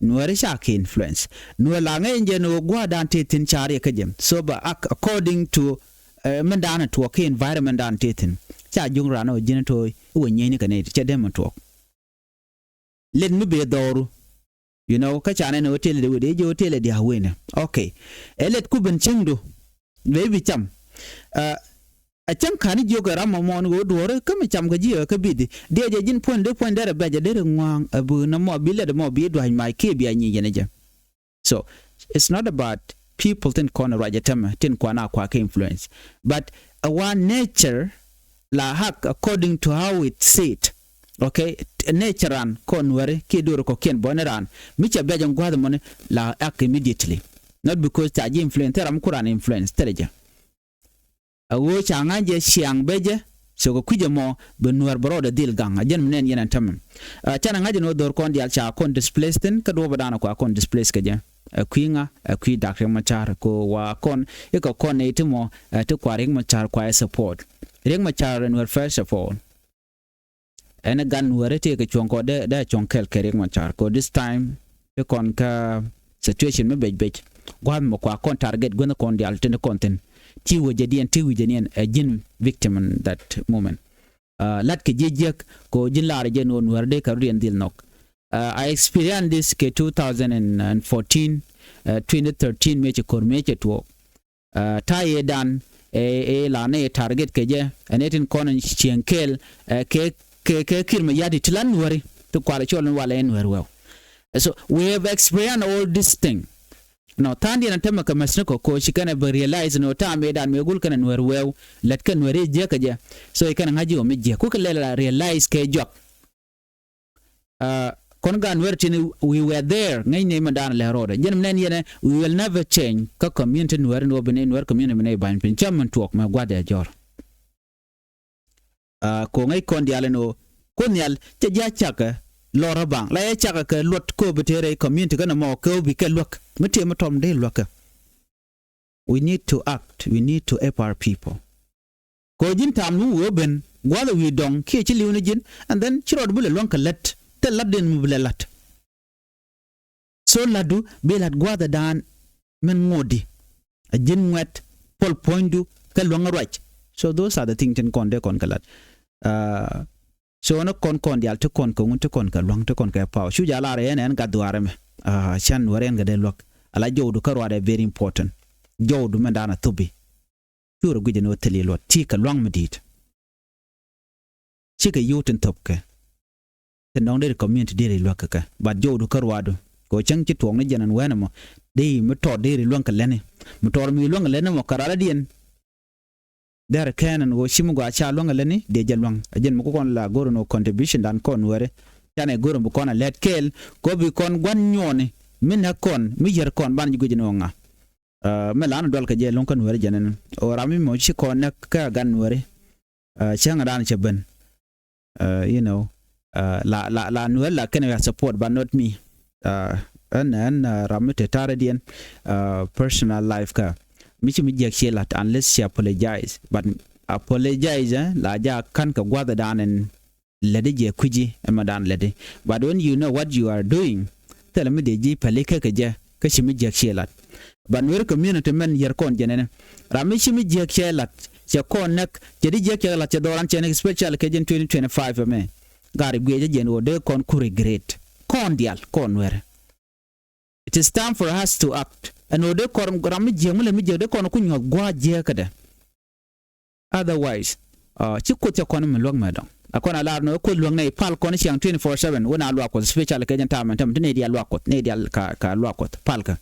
Nuääri ca kɛ influence. Nuäär la ŋäc jɛn ɣöö gua̱a̱r dan tëë thi̱n ca riɛk kä jɛ. So ba ak-, according to, eh, min dan tuɔɔk kɛ environment dan tëë thi̱n. Ca juŋ ran ɣöö ji̱n to̱ i̱ wä nyieyni kɛ nɛy ti cɛ dee min tuɔɔk. Let mi bee dhɔru. You know, kä ca nɛn hotel di wede jɛ hotel di a wen. Okay. Ɛ let ku ben cieŋdu. Bee bi cam. Uh, a cäŋ ka̱n jiök ɛ ram mɔ mɔn ɣöö duɔ̱ɔ̱ri kä mi cam kɛ ji̱ ɛ kä bithi. Diɛ jɛ ji̱n puɔ̱ny dee puɔ̱ny derɛ bɛc ɛ derɛ ŋua̱a̱ŋ ɛ bi nɔmɔ bi let mɔ bi dua̱c mac kiɛ bi a nyic jɛn ɛ jɛ. So it's not about people tin kɔn ruac ɛ tämɛ tin kuan a kua kɛ influence. But a wa nature la act according to how it sit. Okay, nature ran kɔn wɛri kiɛ dor kɔkiɛn bɔni ran mi cɛ bɛc ɛn gua̱th mɔni la act immediately. Not because ca ji̱ influence thil ram ku ran influence thil jɛ. A ɣöö ca ŋa̱c jɛ ciaŋ bɛ jɛ. So kɛ kui̱c ɛmɔ bɛ nuäär bɛ rɔɔdɛ dhil gaŋ a jɛn mi nɛn yɛn ɛn tämɛ. Canɛ ŋa̱c ɛn ɣöö dho̱r kɔn diaal ca kɔn displace thi̱n kä duɔ̱ɔ̱p ɛ daanɔ kua kɔn displace kɛ jɛ. Ɛ kui̱ ŋa? Ɛ kui̱ Dak Riek Machar kɛ ɣöö wa kɔn i̱ kɛ kɔn nɛy ti mɔ, ɛ ti kua Riek Machar kua ɛ support. Riek Machar ɛn nuäär first of all. Ɛn ɛ gan nuäärä tëëkɛ cuɔ̱ŋ kɔ dee, dee cuɔ̱ŋ kɛl kɛ Riek Machar kɔ this time. Ti kɔn kä situation mi bec bec gua̱a̱th mɔ kua kɔn target guänh kɔn diaal tin kɔn thi̱n. Ti wecɛ diɛn, ti wecɛ niɛn ɛ ji̱n victim in that moment. Uh, lat kɛ ji̱ jiäk kɔ ji̱n laarɛ jɛ nuɔ̱ɔ̱r nuäärä dee kɛ rut yɛn dhil nhɔk. Uh, I experienced this kɛ two thousand and fourteen, uh, twenty thirteen mëë cɛ ko̱r mëë cɛ tuɔɔk. Uh, ta̱a̱ yee dan ɛ, ɛ la nɛ target kɛ jɛ ɛn ɛ tin kɔn cieŋ kɛɛl, ɛ, kɛ, kɛ, kɛ Kiir Mayardit ti la nuääri ti kualɛ cɔl ni walɛ nuääri wɛw. So we have experienced all this thing. No, tha̱a̱ŋ diɛn a tämɛ kɛ mäthni kɔ koci kɛnɛ bɛ realize no ta̱a̱ mëë dan mëë gul kɛnɛ nuääri wɛw lät kɛ nuääri jiäk kɛ jɛ. So kɛnɛ ŋa̱c ji̱ wä mi jiäk kukɛ lɛl la realize kɛ juak. Uh, kɔn gan nuɛr tin we were there ŋäcni mɛ dan lɛ rɔɔdɛ jɛn mɛ nɛn yɛnɛ we will never change. Kä community nuɛr ni wä bi ni nuɛr community mɛ nɛ bany piny cam mɛ tuɔk mɛ gua̱dɛ jɔr. Uh, ko ŋäc kɔn dial ni wä ko nhial cɛ jia cakɛ lɔr baŋ la yɛ cakɛ kɛ luɔt ko bi tëë rɛy community kɛn mɔ kɛ wä bi kɛ luäk mi tëë mi tɔm dee luäkɛ. We need to act. We need to help our people. Kɔ ji̱n tam ni wee ben gua̱th wi̱i̱ dɔ̱ŋ kiɛ ci li̱w ni ji̱n and then ci rɔɔd bi lɛ luäŋ kɛ lät thil lat den mi bi lɛ lat. So latdu bi lat gua̱th dan min ŋo̱di a ji̱n ŋuɛt puɔl puɔ̱nydu kɛ luäŋ ruac. So those are the things tin kɔn dee kɔn kɛ lat. Uh, So ni kɔn kɔn dial ti kɔn kɛ ŋun ti kɔn kɛ luaŋ ti kɔn kɛ paw cu jal ar ɛn ɛn gat dhuaar ɛmɛ. Ah, can wär ɛn kɛ dee luak ala jɔwdu kä ruaadɛ very important. Jɔwdu mɛn daanɛ thupi. Cu rɛ guic ɛn wä thil iluɔt ti kɛ luaŋ mi di̱i̱t. Cikɛ yio̱w tin thop kɛ. Tin dɔŋ deri community deri luak kɛ kɛ bat jɔwdu kä ruaadu. Kɛ wä cäŋ ci tuɔɔk ni jɛn ɛn wɛn ɛmɔ dee mi tɔɔr deri luaŋ kɛ lɛni mi tɔɔr mi luaŋ kɛ lɛni mɔ kɛ ralä diɛn. Dɛr kɛn ɛn ɣöö ci mi gɔaa ca luäŋ ɛ lätni dee jɛ luäŋ. Ɛ jɛn mi ku kɔn la go̱r ɛn ɣöö contribution dan kɔn wääri. Canɛ go̱r ɛn bi kɔn ɛ lät kɛɛl kɛ ɣöö bi kɔn gua̱n nyuɔɔni mi näk kɔn mi yär kɔn ban ji̱ guic ɛn ɣöö ŋa. Ɛ, mi lan dual kɛ jɛ luäŋ kä nuääri jɛn ɛn ɣöö ram mi mɔ ci kɔn näk kä gan nuääri. Cäŋ dan cɛ ben, you know, la la la Nuɛr la kɛn ya support but not me. Ɛn ɛn ram mi te tarɛ diɛn personal life kä mi ci mi jiɛk ciɛ lat unless ci apologize, but apologize la ja kan kɛ guath dan ɛn läti jɛ kui̱ci ɛmɛ dan läti. But when you know what you are doing, thilɛ mi dee ji̱ päli kä kɛ jɛ kä ci mi jiäk ciɛ lat. But Nuer community mɛn yɛr kɔn jɛ nɛnɛ, ram mi ci mi jiäk ciɛ lat cɛ kɔn näk, cɛ di jiäk ciɛ lat cɛ dhɔran cɛ näk, especially kɛ jɛn twenty twenty-five ɛmɛ. Gari guiɛ jɛ jɛn wä dee kɔn ku regret kɔn dial kɔn Nuer. It is time for us to act. Ɛn wä dee kɔn ram mi jiäk mi lɛ mi jiäk dee kɔn ku nyuɔth gua̱a̱ jiäk kädɛ. Otherwise ci Kuoth cɛ kɔn mi luäk mɛ dɔŋ. A kɔn a lar ni wä Kuoth luäk nɛy pal kɔn ciaŋ twenty-four seven wä na luak Kuoth, especially kɛ jɛn ta̱a̱ mɛn tämɛ ti nɛy diaal luak Kuoth, nɛy diaal ka ka luak Kuoth pal kä.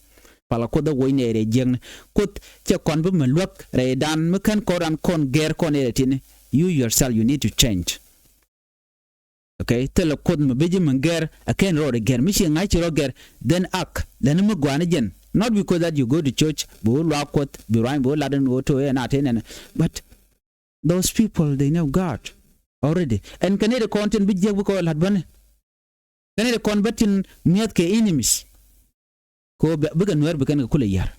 Pal kä Kuoth a woc nɛy rɛy jiäkni. Kuoth cɛ kɔn bi mi luäk rɛy dan mi kɛn kɔn ran kɔn gɛr kɔn nɛy rɛy tini. You yourself, you need to change. Okay, thilɛ Kuoth mi bi ji̱ mi gɛr a kɛn rɔɔdɛ gɛr mi ci ŋa̱c ci rɔ gɛr. Then act lɛni mi gɔaa ni jɛn, not because that you go to church bi wä luaak Kuoth bi ruany bi wä lat in wä to ɛ na te nɛnɛ. But those people they know God already. Ɛn kɛ ni de kɔn tin bi jiɛk bi kɔ lat bäni. Kɛ ni de kɔn bä tin mi̱eth kɛ enemies. Ko bikɛ Nuɛr bi kɛn kɛ kulɛ yar.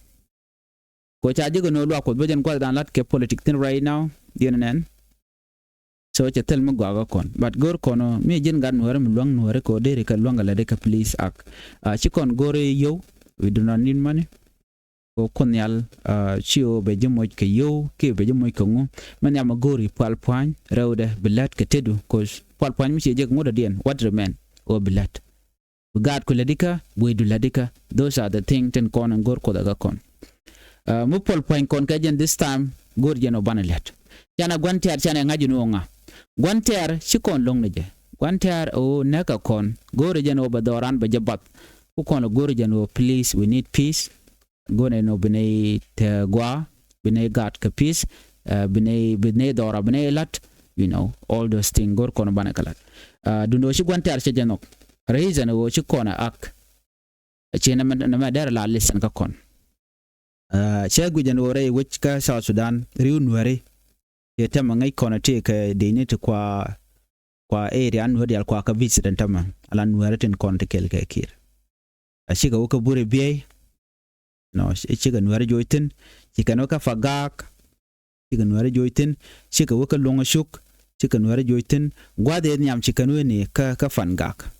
Ko ca jikɛ ni wä luaak Kuoth bä jɛn guath dan lat kɛ politic thin right now. Yɛn nɛn. So cɛ thil mi gɔaa kä kɔn but go̱r kɔn mi ji̱n gat Nuɛri mi luäŋ Nuɛri kɛ wä deri kɛ luäŋ kɛ lɛ di kɛ please act. Ci kɔn go̱r i̱ yio̱w, we do not need money. Kɛ wä Kuoth Nhial ci wä bɛ ji̱ moc kɛ yio̱w kiɛ bɛ ji̱ moc kɛ ŋu. Mi nhiam mi go̱r i̱ pual pua̱ny rɛwdɛ bi lät kɛ tetdu, 'cause pual pua̱ny mi ci jɛ kɛ ŋu dɔ̱diɛn, what remain? Wä bi lät. Bi gaat ku lätdikä, wecdu lätdikä. Those are the thing tin kɔn in go̱r Kuoth ɛ kä kɔn. Mi puɔl pua̱ny kɔn kɛ jɛn this time go̱r jɛn ɔ banɛ lät. Canɛ gua̱n tɛ̈r canɛ ŋa̱c in ɣöö ŋa. Gua̱n tɛ̈r ci kɔn lo̱ŋ ni jɛ. Gua̱n tɛ̈r ɣöö näk ɛ kɔn go̱r jɛn ɣöö bɛ dhɔran bɛ jɛ bath. Ku kɔn lɛ go̱r jɛn ɣöö please, we need peace. Go̱r nɛy nɔ bi nɛy te gua, bi nɛy gat kɛ peace, bi nɛy bi nɛy dhɔra bi nɛy lat. You know, all those things go̱r kɔn banɛ kɛ lat. Dundɔ ci gua̱n tɛ̈r cɛ jɛ nhɔk. Reason ɣöö ci kɔn ɛ act. Ci nɛmɛ nɛmɛ dɛr la listen kä kɔn. Cɛ guic ɛn ɣöö rɛy wec kä South Sudan ri̱w Nuɛri. Cɛ tɛmɛ ŋäc kɔn ti kɛ dini ti kua kua area Nuɛri dial kua kä visit ɛn tɛmɛ ala Nuɛri tin kɔn ti kɛl kɛ Kiir. A cikɛ wä kä Buri Biey. Nɔ cikɛ Nuɛri joc thi̱n. Cikɛ ni wä kä Pagak. Cikɛ Nuɛri joc thi̱n. Cikɛ wä kä Luɔ̱ŋ Cuk. Cikɛ Nuɛri joc thi̱n. Gua̱th ëë nhiam cikɛ ni wä ni kä kä Pangak.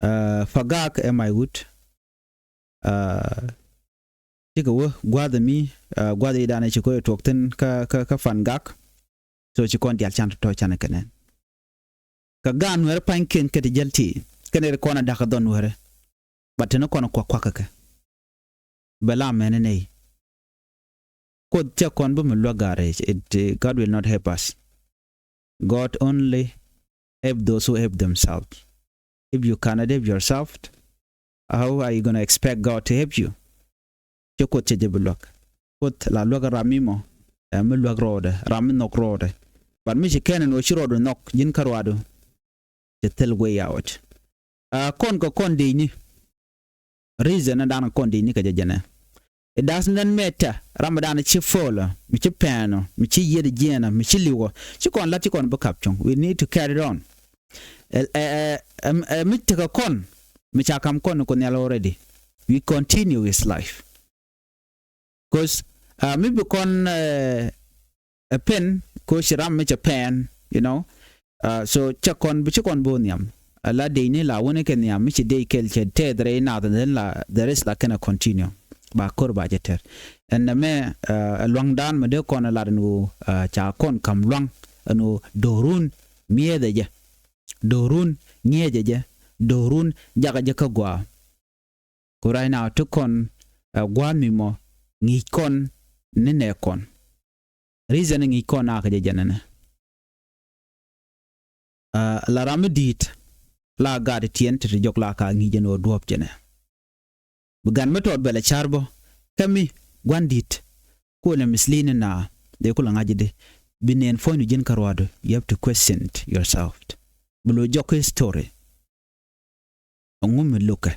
Pagak ɛ my wood. Cikɛ wä gua̱th mi gua̱th i̱ danɛ cikɛ wä tuɔk thi̱n kä kä kä Pangak. So ci kɔn dial can tɔ̱tɔ̱ can kɛ nɛn. Kɛ gaat Nuɛri pa̱nykiɛn kɛ ti jäl ti kɛn ri kɔn a da̱k kä dhɔn Nuɛri. But teni kɔn kuak kuak kɛ kɛ. Bɛ la mɛni nɛy. Kuoth cɛ kɔn bi mi luäk gaat rɛc. It, God will not help us. God only help those who help themselves. If you cannot help yourself, how are you gonna expect God to help you? Cɛ Kuoth cɛ jɛ bi luäk. Kuoth la luäk ram mi mɔ ɛ mi luäk rɔɔdɛ, ram mi nhɔk rɔɔdɛ. But mi ci kɛn ɛn ɣöö ci rɔɔdu nhɔk ji̱n kä ruaadu. Cɛ thil way out. Ɛ kɔn kɛ kɔn dicni. Reason ni dan kɔn dicni kɛ jɛ jɛnɛ. It does not matter ram mi dan ci follow, mi ci pɛɛnɔ, mi ci yiet jiɛnɛ, mi ci liwɔ. Ci kɔn lat ci kɔn bi kap cuŋ. We need to carry it on. Ɛ ɛ ɛ ɛ mi tekɛ kɔn mi ca kam kɔn ni Kuoth Nhial already. We continue with life. 'Cause mi bi kɔn ɛ pen ko ci ram mi cɛ pɛn, you know. So cɛ kɔn bi ci kɔn bo nhiam. Ala dec ni la wuni kɛ nhiam mi ci dec kɛl cɛ tɛth rɛy nath, then la the rest la kɛn a continue. Ba kor ba cɛ tɛr. Ɛn nɛ mɛ ɛ luaŋdan mi dee kɔn ɛ lat ɛn ɣöö ca kɔn kam luaŋ ɛn ɣöö do̱run miɛɛthɛ jɛ. Do̱run ŋiɛcɛ jɛ. Do̱run jakä jɛ kä gua̱a̱. Ku right now ti kɔn ɛ gua̱a̱th mi mɔ ŋi̱i̱c kɔn ni nɛ kɔn. Reason ŋi̱i̱c kɔn nakä jɛ jɛn ɛnɛ. La ram mi di̱i̱t la gat tiɛn ti ti jɔk la ka ŋi̱i̱c jɛn ɣöö duɔ̱ɔ̱p jɛn ɛ. Bi gan mi tɔɔt bɛl ɛ ca̱r bä kä mi gua̱n di̱i̱t. Kuɔlɛ misleading na dee kulɛ ŋa̱c di bi nɛn puɔ̱nydu ji̱n kä ruaadu. You have to question yourself. Bi lo̱c jɔk history. Ɛŋu mi lo̱kɛ?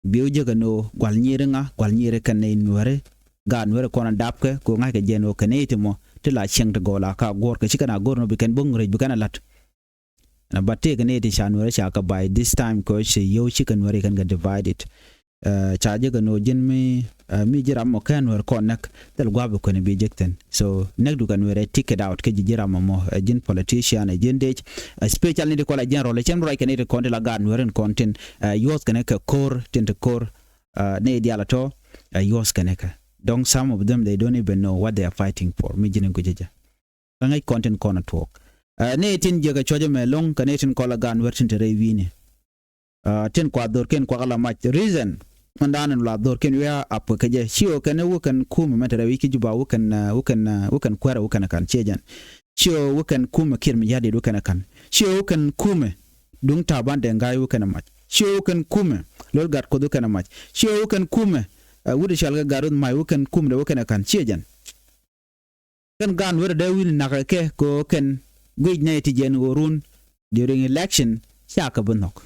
Bi wä jek ɛn ɣöö gua̱l nyiri ŋa, gua̱l nyiri kɛn nɛy Nuääri. Gaat Nuääri kɔn a dapkɛ kɛ ɣöö ŋa̱ckɛ jɛ ɛn ɣöö kɛn nɛy ti mɔ ti la cieŋ ti gɔɔla ka guɔ̱r kɛ ci kɛn a go̱r nɔ bi kɛn bo̱ŋ rɛc bi kɛn a la̱t. Na ba tëëk ni ti ca nuɛrɛ ca kɛ by this time kɛ ci yio̱w ci kɛ nuɛrɛ kɛn kɛ divided. Ca jɛ kɛ nuɔ̱ɔ̱r ji̱n mi mi ji̱ ram mɔ kɛn nuɛr kɔn näk thil gua̱a̱p bi kuɛn bi jek thi̱n. So näk du kɛ nuɛrɛ take it out kɛ ji̱ ji̱ ram mɔ mɔ, ji̱n politician, ji̱n dec, especially ni ti kɔla general cɛn ruac kɛ ni ti kɔn ti la gaat nuɛr in kɔn tin yuɔth kɛn kɛ ko̱r tin ti ko̱r ni dial a tɔ yuɔth kɛn kɛ. Dɔŋ some of them they don't even know what they are fighting for. Mi ji̱n in gui̱cä jɛ. Kä ŋäc kɔn tin kɔn a tuɔɔk. Ni tin jiäk a cuɔ̱cä mɛ lo̱ŋ kä ni tin kɔn la gaan wär tin te rɛy wi̱i̱ni. Tin kua dhorkiɛn kuak la mac reason. Mɛn da̱a̱n in la dhorkiɛn wi̱i̱ a puɛ kɛ jɛ ci ɣöö kɛn wä kɛn kumɛ mɛn te rɛy wi̱i̱ ki Juba wä kɛn wä kɛn wä kɛn kuɛrɛ wä kɛn kan ciɛ jɛn. Ci ɣöö wä kɛn kumɛ kiɛt mi ya̱di̱t wä kɛn kan ci ɣöö wä kɛn kumɛ. Duŋ ta̱a̱ ban dee ŋa̱a̱c wä kɛn mac ci ɣöö wä kɛn kumɛ. Lo̱l gat kuoth wä kɛn mac ci ɣöö wä kɛn kumɛ. Wut i̱ cɔal kɛ gat ruth mac wä kɛn kumɛ dee wä kɛn kan ciɛ jɛn. Kɛn gaan weri dee wi̱n nakä kɛ kɛ ɣöö kɛn guic nɛy ti jɛn ɣöö run during election ca kɛ bi nhɔk.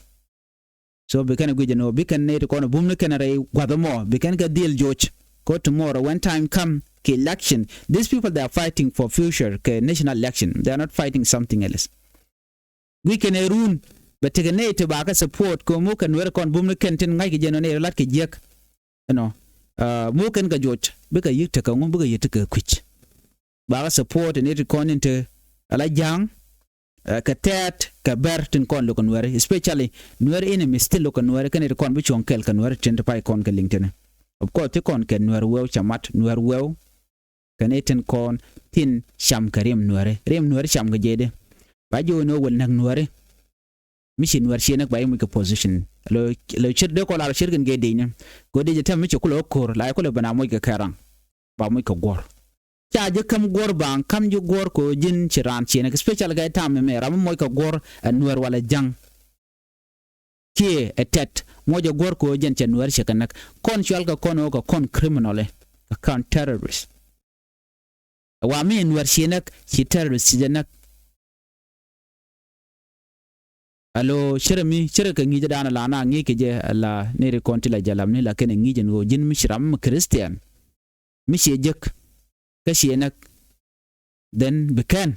So bi kɛn guic ɛn ɣöö bi kɛn nɛy ti kɔn bum ni kɛn rɛy gua̱th ɛmɔ bi kɛn kɛ dhil joc. Kɛ ɣöö tomorrow when time come kɛ election, these people they are fighting for future kɛ national election, they are not fighting something else. Guic kɛn ɛ run bɛ tekɛ nɛy ti ba kɛ support kɛ ɣöö muk kɛn weri kɔn bum ni kɛn tin ŋa̱c kɛ jɛn ɣöö nɛy rɔ lat kɛ jiäk. Ɛnɔ muk kɛn kɛ joc bikɛ yi̱k tekɛ ŋu bikɛ yi̱k tekɛ kui̱c. Bakä support ni ti kɔn in te ala ja̱a̱ŋ kɛ tɛɛt kɛ bɛr tin kɔn lo̱k kɛ nuɛri, especially nuɛri enemies ti lo̱k kɛ nuɛri kɛn ti kɔn bi cuɔ̱ŋ kɛl kɛ nuɛri tin ti pay kɔn kɛ liŋ tini. Of course ti kɔn kɛ nuɛri wɛw ca mat nuɛri wɛw. Kɛn i̱ tin kɔn tin cam kɛ riɛm nuɛri, riɛm nuɛri cam kɛ jɛɛdi. Ba ji̱ wä ni wä wä näk nuɛri. Mi ci nuɛr ciënäk ba i̱ muc kɛ position. Lo lo cir dee kɔ la lo cir kɛn gee dec ni. Kɛ wä dec tɛm mi ci kulɛ wä ko̱r la i̱ kulɛ ben a muc kɛ kɛraŋ. Ba muc kɛ guɔ̱r. Ca ji̱ käm guɔ̱r baŋ, käm ji̱ guɔ̱r kɛ wä ji̱n ci raan ciënäk, especially kɛ tam mi mɛ ram mi muc kɛ guɔ̱r ɛ nuɛr walɛ ja̱ŋ. Kiɛ ɛ tɛt muɔcɛ guɔ̱r kɛ ɣöö jɛn cɛ nuɛɛr cɛ kɛ näk. Kɔn cual kɛ kɔn ɣöö kɛ kɔn criminal ɛ kɛ kɔn terrorist. Ɛ wa mi nuɛɛr ci näk ci terrorist ci jɛ näk. Alo cärɛ mi cärɛ kɛ ŋi̱i̱cä da̱a̱n ala na ŋi̱i̱c kɛ jɛ ala ni ri kɔn ti la jalam ni la kɛn ɛ ŋi̱i̱c ɛn ɣöö ji̱n mi ci ram mi Christian. Mi ciɛ jek kä ciɛ näk. Then bi kɛn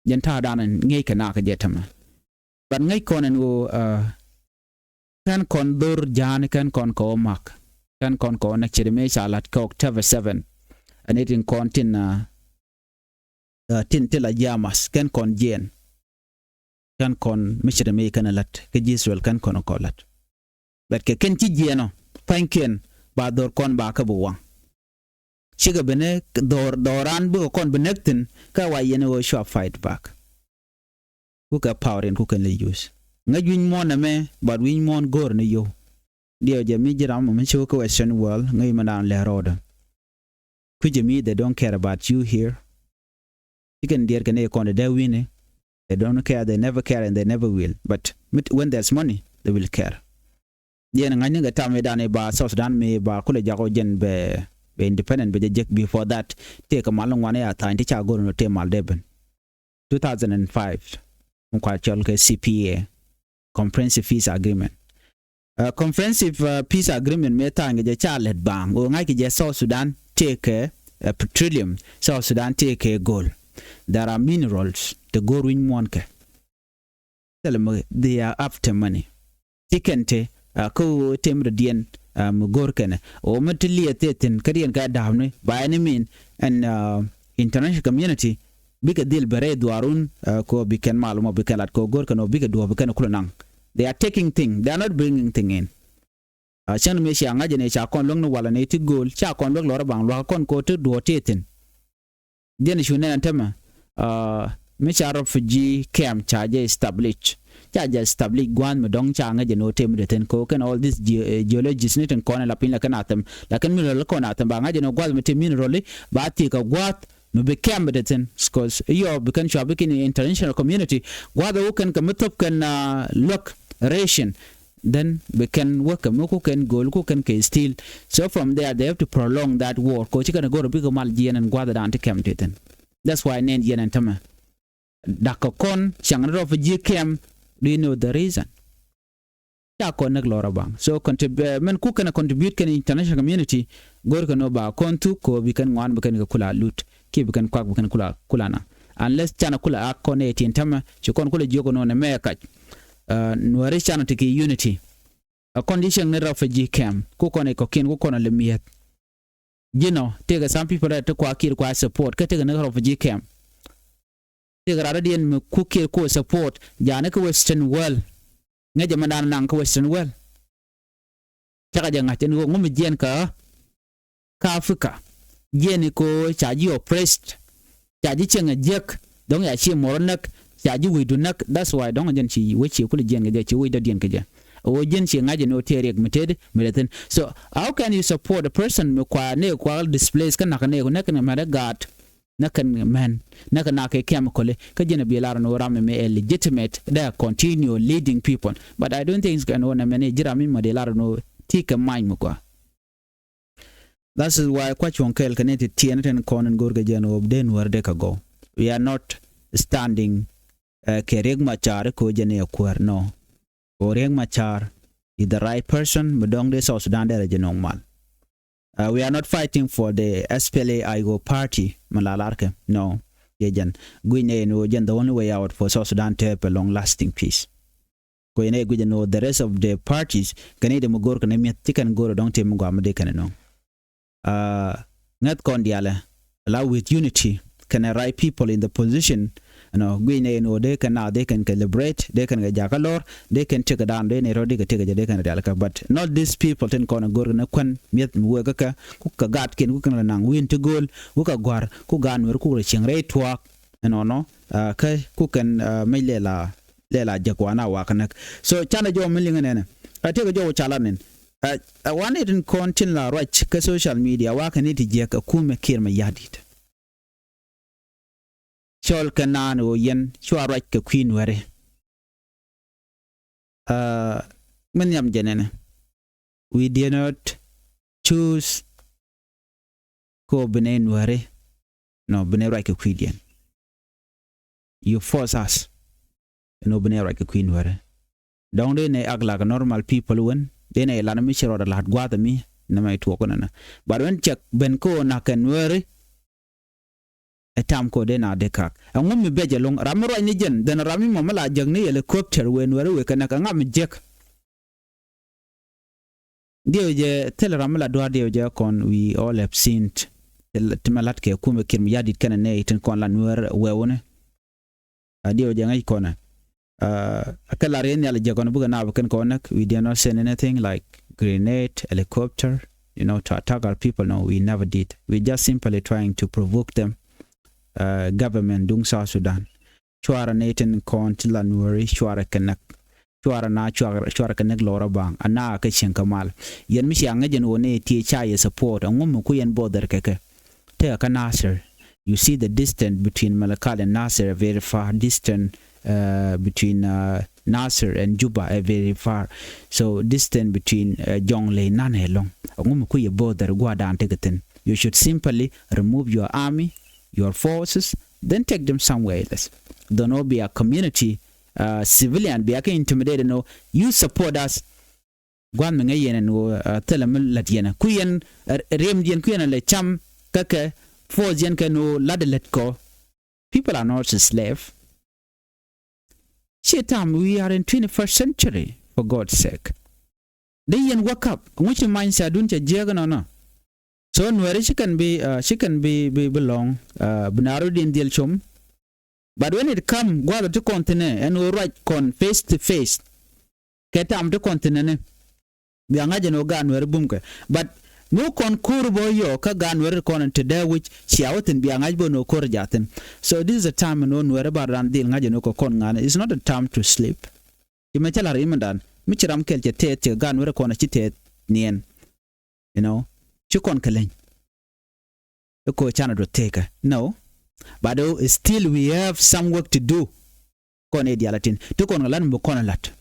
jɛn ta̱a̱ da̱a̱n ŋi̱eec kɛ nakä jɛ tämɛ. But ŋäc kɔn ɛn ɣöö kɛn kɔn dhor ja̱a̱ni kɛn kɔn kɛ wä mak kɛn kɔn kɛ wä näk ceri mëë ca la̱t kɛ October seven. Ani tin kɔn tin tin ti la jiamas kɛn kɔn jiɛn. Kɛn kɔn mi ceri mëë kɛn la̱t kä ji̱ Israel kɛn kɔn kɔ la̱t. But kɛ kɛn ci jiɛn ɔ pa̱nykiɛn ba dhor kɔn ba kä bi waŋ. Cikɛ bi ni dhɔr dhɔran bikɛ kɔn bi näk thi̱n kä wa yɛn ɣöö cua fight back. Kukɛ power in kukɛn lɛ use ŋäc wi̱ny muɔ̱ɔ̱n ɛmɛ. But wi̱ny muɔ̱ɔ̱n go̱o̱r ni yio̱w. Diɛw jɛ mi ji̱ ram mi ci wä kä Western world ŋäc mi naan lɛ rɔɔdä. Kui̱cɛ mi they don't care about you here. Cikɛn diɛɛr kɛ ni kɔn dee wi̱ni. They don't care, they never care and they never will. But when there's money they will care. Diɛn ŋa̱cni kɛ tam mi dan i̱ ba South Sudan mi ba kulɛ jak ɔ jɛn bɛ bɛ independent bɛ jɛ jek. Before that tëëkɛ mal ŋuan ya tha̱a̱ny ti ca go̱r ni tëë mal dee ben. Two thousand and five mi kua cɔl kɛ C P A, Comprehensive Peace Agreement. Comprehensive Peace Agreement mi tha̱a̱ny kɛ jɛ ca lɛt baaŋ ɣöö ŋa̱ckɛ jɛ South Sudan tëëkɛ petroleum, South Sudan tëëkɛ gold. There are minerals te go̱r wi̱ny muɔ̱ɔ̱n kɛ. Thilɛ mi they are after money. Ti kɛn te kä ɣöö tem rɔ diɛn mi go̱r kɛnɛ ɣöö mi ti liɛ thee thi̱n kä diɛn kɛ da̱a̱pni ba ɛn imin. Ɛn international community bikɛ dhil bɛ rɛy dhuaarun. Kɛ ɣöö bi kɛn malum ɔ bi kɛn lat kɛ ɣöö go̱r kɛn ɣöö bikɛ duɔ̱ɔ̱p bi kɛn kulɛ naŋ. They are taking thing, they are not bringing thing in. Cäŋ mi cia ŋa̱c ni ca kɔn luäk ni walɛ ni ti go̱o̱l ca kɔn luäk lɔrä baŋ luakä kɔn kɛ ɣöö ti duɔ̱ɔ̱p ti thi̱n. Diɛn cu nɛn tämɛ mi ca refugee camp ca jɛ establish. Ca jɛ establish gua̱a̱th mi dɔ̱ŋ ca ŋäc jɛ ni ɣöö tëë mi dee thi̱n kɛ ɣöö kɛn all this geologist ni tin kɔn in la piny la kɛn a thɛm la kɛn mineral kɔn a thɛm ba ŋa̱c jɛ ni ɣöö gua̱a̱th mi tëë mineral i̱ ba thiek kɛ gua̱a̱th mi bi camp mi dee thi̱n. Because iyɔ bi kɛn cua bi kɛn international community gua̱a̱th a wä kɛn kɛ mi thop kɛn luäk ration. Then bi kɛn wäkɛ mi ku kɛn go̱o̱l ku kɛn kɛ steel. So from there they have to prolong that war kɛ ɣöö ci kɛn go̱o̱r bikɛ mal jiɛn ɛn gua̱a̱th dan ti kɛm ti thi̱n. That's why nɛn jiɛn ɛn tämɛ. Da̱k kɛ kɔn caŋ ni rɔ fi ji̱ kɛm. Do you know the reason? Ca kɔn näk lɔr a baŋ. So mɛn ku kɛn a contribute kɛn international community go̱o̱r kɛn ɣöö ba kɔn thuk kɛ ɣöö bi kɛn ŋuan bi kɛn kɛ kula lut. kiɛ bi kɛn kuak bi kɛn kula, kula na. Unless canɛ kula ak kɔn ɛ tin tämɛ, ci kɔn kula jiök nɔ nɛ mɛ kac. Nuääri canɛ ti ki unity. A kɔn ji̱ cieŋ ni refugee camp, ku kɔn ɛ kɔ̱kiɛn, ku kɔn ɛ lɛ mi̱eth. Ji̱n ɔ, tëëkɛ some people ɛ ti kua kiɛt kua support, kä tëëkɛ ni refugee camp. Tëëkɛ rat diɛn mi ku kiɛt ku support, ja̱a̱ni kä Western world. Ŋäcɛ mɛn da̱a̱n naŋ kä Western world. Cakɛ jɛ ŋa̱c ɛn ɣöö ŋu mi jiɛn kä, kä Africa. Jiɛn i̱ ko ca ji̱ oppressed. Ca ji̱ cieŋ a jiäk. Dɔ̱ŋ ya ci mɔr näk. Ca ji̱ wecdu näk. That's why dɔ̱ŋ jɛn ci wec ci kul jiɛn kɛ jɛ, ci wec dɔ̱diɛn kɛ jɛ. Ɣöö jiɛn ci ŋa̱c ɛn ɣöö tëë riɛk mi tëëd mi lɛ thi̱n. So how can you support a person mi kua, nɛ kua displace kä nak, nɛ, nɛ kɛn mɛt ɛ gaat? Nɛ kɛn mɛn, nɛ kɛn nak kɛ chemical i̱, kä jiɛn a bi lar ɛn ɣöö ram mi ɛ legitimate dee continue leading people. But I don't think ɛn ɣöö nɛ mɛn i̱ ji̱ ram mi mɛ dee lar ɛn ɣöö ti kɛ many mi kua. That is why kua cuɔ̱ŋ kɛɛl kɛ ni ti tiɛɛn tin kɔn in go̱r kɛ jɛn ɣöö dee Nuäär dee kɛ gɔw. We are not standing, uh, kɛ Riek Machar ko jɛn i̱ a kuäär, no. Ɣöö Riek Machar is the right person mi dɔ̱ŋ dee South Sudan dee rɛ jɛ nɔŋ mal. Uh, we are not fighting for the S P L A I O party mi la larkɛ, no. Yɛ jɛn guic nɛ in ɣöö jɛn the only way out for South Sudan to have a long lasting peace. Kuɛ nɛ guic ɛn ɣöö the rest of the parties kɛn i̱ dee mi go̱r kɛn i̱ mi̱eth ci kɛn go̱r ɛ dɔ̱ŋ tëë mi gɔaa mi dee kɛn ɛ nɔŋ. Ŋäth kɔn diaalɛ la with unity kɛnɛ right people in the position. Ɛnɔ guic nɛ ɛn ɣöö dee kɛn na dee kɛn kɛ liberate, dee kɛn kɛ jakä lɔr, dee kɛn tiɛkɛ daan, dee nɛ rɔ dee kɛ tiɛkɛ jɛ, dee kɛn rialikä. But not these people tin kɔn ɛ go̱r kɛn ɛ kuän mi̱eth mi wee kä kɛ, ku kɛ gaatkiɛn ku kɛn rɛ naŋ wi̱i̱n ti gööl, ku kɛ gua̱r, ku gaat Nuɛr ku rɛ cieŋ rɛy tuaak. Ɛnɔnɔ kä ku kɛn mec lɛ la, lɛ la jek wan a wakä näk. So canɛ jɔw mi liŋ nɛnɛ. A tëëkɛ jɔw ca lat nin. A wan it in kɔn tin la ruac kä social media wakä ni ti jiɛk a kumɛ Kiir Mayardit. Cɔl kɛ naan ɣöö yɛn cua ruac kɛ kui̱ Nuɛri. Min nhiam jɛ nɛnɛ. We did not choose ko bi nɛ Nuɛri. No, bi nɛ ruac kɛ kui̱diɛn. You force us. Ɛn ɣöö bi nɛ ruac kɛ kui̱ Nuɛri. Dɔ̱ŋ dee nɛ act like normal people wen. Dee nɛ lan mi ci rɔɔdɛ la̱t gua̱a̱th mi nɛ mɛ tuɔɔk nɛnɛ. But wen cɛk ben ko nak kɛ Nuɛri. Ɛ tam ko dee na dee kak. Ɛŋu mi bɛc ɛlɔ̱ŋ ram mi ruac ni jɛn, then ram mi mɔ mi la jek ni helicopter wee Nuɛri wee kɛ nak, ɛŋa mi jek. Diɛw jɛ thil ram mi la duaar diɛw jɛ kɔn, we all have seen. Ti mɛ lat kɛ kumɛ Kiir Mayardit kɛnɛ nɛ itin kɔn la Nuɛr wɛwunɛ. A diɛw jɛ ŋäc kɔnɛ. Kɛ lar yɛn nhial jɛ kɔn bukɛ naap kɛn kɔn näk, we did not send anything like grenade, helicopter, you know, to attack our people. No, we never did. We just simply trying to provoke them. Government duŋ South Sudan. Cuarɛ ni tin kɔn ti la Nuɛri cuarɛ kɛ näk. Cuarɛ na cuarɛ kɛ näk lɔrä baŋ. Ana kɛ cieŋ kɛ mal. Yɛn mi cia ŋäc ɛn ɣöö ni ti ca yɛ support. Ɛŋu mi ku yɛn bother kɛ kɛ. Tëëkɛ kä Nasir. You see the distance between Malakal and Nasir, a very far distance between Nasir and Juba, a very far. So distance between Jonglei nanɛ ɛlɔ̱ŋ. Ɛŋu mi ku yɛ bother gua̱a̱dan tekɛ thi̱n. You should simply remove your army, your forces, then take them somewhere else. Don't know, be a community, civilian, be a kɛ intimidated, no, you support us. Gua̱n mi ŋäc yɛn ɛn ɣöö thilɛ mi lät yɛn ku yɛn riɛm yɛn ku yɛn lɛ cam kä kɛ force yɛn kɛ ni ɣöö lat lät kɔ. People are not a slave. Ci tam, we are in twenty-first century, for God's sake. Dee yɛn wake up. Ŋu ci many sa dun ca jiɛk nɔnɔ. So Nuɛri ci kɛn bi, ci kɛn bi, bi, bi lɔŋ, bi naaru din dhiel com. But when it come gua̱th ti kɔn thinɛ ɛn ɣöö ruac kɔn face to face. Kɛ tam ti kɔn thinɛ ni bia ŋa̱c ɛn ɣöö gaat Nuɛri bumkɛ. But mi kɔn ko̱r bä yɔ kä gaat Nuɛri kɔn ti dee wi̱c cia wä thin bia ŋa̱c bä ɛn ɣöö ko̱r ja thin. So this is a time ɛn ɣöö Nuɛri bar ran dhil ŋa̱c ɛn ɣöö kɛ kɔn ŋa̱n. It's not a time to sleep. Ci mɛ cä la̱r i̱ mindan mi ci ram kɛl cɛ tɛth cɛ gaat Nuɛri kɔn a ci tɛth niɛn. You know, ci kɔn kɛ leny. Iko canɛ do thekɛ. No. But oh, still we have some work to do. Kɔn i̱ dial atin ti kɔn kɛ lat mi kɔn lat.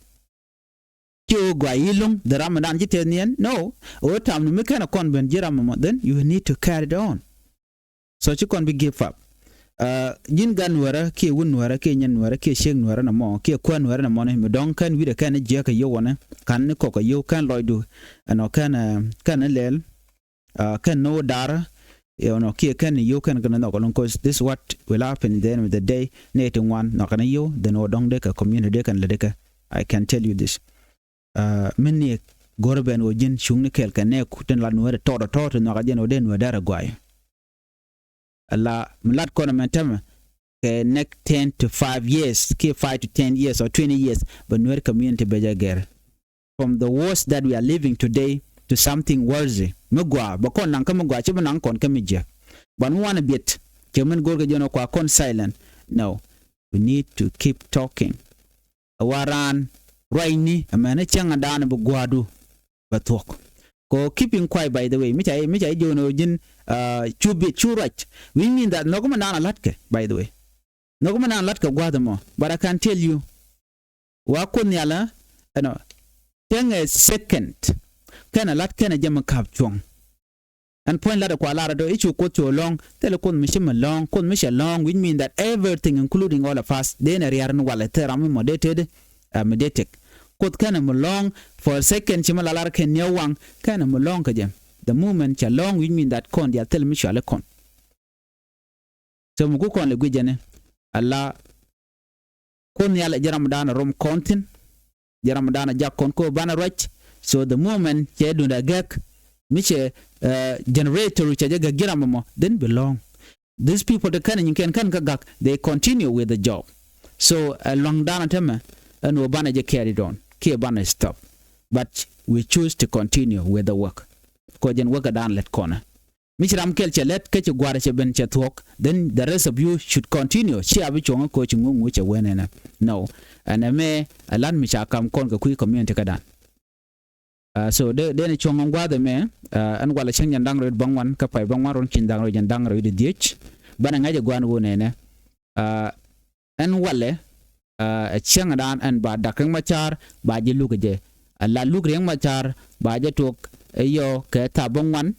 Ci o gua i̱ luŋ the ram dan ci teth niɛn. No. O tam ni mi kɛn a kɔn ben ji̱ ram mɔ, then you need to carry it on. So ci kɔn bi give up. Ji̱n gan Nuɛrä kiɛ wun Nuɛrä kiɛ nyɛn Nuɛrä kiɛ ciek Nuɛrä nɔmɔ kiɛ kuäär Nuɛrä nɔmɔ ni mi dɔ̱ŋ kɛn wi̱dɛ kɛn ni jiäk kɛ yio̱w wɔnɛ. Ka̱n ni kɔk kɛ yio̱w kɛn lɔcdu. Ɛnɔ kɛn, kɛn ni lɛl. Kɛn ni wä da̱rä. Yɛ nɔ kiɛ kɛn ni yio̱w kɛn kɛn nhɔk ɛlɔ̱ŋ, 'cause this is what will happen in the end of the day. Nɛ ti ŋuan nhɔk kɛn yio̱w, then wä dɔ̱ŋ dee kɛ community dee kɛn lɛ dee kɛ. I can tell you this. Min ni go̱r ben wä ji̱n cuŋ ni kɛɛl kɛ nɛ ku tin la nuɛɛr tɔɔt tɔɔt nhɔk a jɛn wä dee nuɛɛr dɛr a guay. Ala mi lat kɔn mɛn tämɛ kɛ next ten to five years kiɛ five to ten years or twenty years, bɛ nuɛɛr community bɛ jɛ gɛr. From the worst that we are living today to something worthy. Mi gua bɛ kɔn naŋ kä mi gua ci bi naŋ kɔn kä mi jiɛk. Ban mi wanɛ biɛt cɛ min go̱r kɛ jɛn wä kua kɔn silent. No, we need to keep talking. Ɛ wa raan ruacni ɛmɛn ɛ cäŋ ɛ daanɛ bi gua̱a̱du bɛ thuɔ̱k. Kɛ keeping quiet, by the way, mi ca mi ca ji̱ jiɔn ɛ ji̱n cu biɛt cu ruac. We mean that nhɔk mi naan a la̱tkɛ, by the way. Nhɔk mi naan a la̱tkɛ gua̱a̱th ɛmɔ. But I can tell you, wa Kuoth Nhial ɛ ɛnɔ cäŋ ɛ second kɛn ɛ la̱t kɛn ɛ jɛ mi ka̱p cuɔ̱ŋ. Ɛn puɔ̱ny lat ɛ kua lar ɛ dɔ i̱ cu Kuoth cu lɔ̱ŋ, thilɛ Kuoth mi ci mi lɔ̱ŋ, Kuoth mi cɛ lɔ̱ŋ, which mean that everything including all of us dee nɛ riar ni walɛ thil ram mi mɔ dee tet ɛ mi dee tek. Kuoth kɛn ɛ mi lɔ̱ŋ for a second ci mi la lar kɛn niɛ waŋ, kɛn ɛ mi lɔ̱ŋ kɛ jɛ. The moment cɛ lɔ̱ŋ, which mean that kɔn diaal thil mi cuali kɔn. So mi ku kɔn lɛ guic jɛn ni ala Kuoth Nhial ɛ ji̱ ram dan rom kɔn thi̱n. Ji̱ ram dan jak kɔn ko banɛ ruac. So the moment cɛ dunda gɛk mi cɛ generator cɛ jɛ gɛk ji̱ ram mɔ, then bi lɔ̱ŋ. These people te kɛn nyin kɛn kɛn kä gak, they continue with the job. So ɛ luaŋ dan tämɛ ɛn wä banɛ jɛ carry on kiɛ banɛ stop. But we choose to continue with the work. Kɔ jɛn work dan lɛt kɔnɛ. Mi ci ram kɛl cɛ lɛt kä ci gua̱r cɛ ben cɛ thuɔ̱k, then the rest of you should continue. Ci a bi cuɔ̱ŋ kä ci ŋuŋ ŋuc cɛ wen ɛnɛ. No. Ɛn ɛmɛ ɛ lat mi ca kam kɔn kɛ kui̱ community kä dan. So dee dee ni cuɔ̱ŋ ŋua̱th ɛmɛ ɛn walɛ cäŋ jɛn da̱ŋ rɛw bäŋuan kä pay bäŋuan run cin da̱ŋ rɛw jɛn da̱ŋ rɛw di dhiec. Banɛ ŋa̱c ɛ gua̱n wun ɛnɛ. Ɛn walɛ ɛ cäŋ dan ɛn ba dak Riɛk Macar ba jɛ luk ɛ jɛ. Ɛ la luk Riɛk Macar ba jɛ tuɔk ɛ yɔ kɛ thaap bäŋuan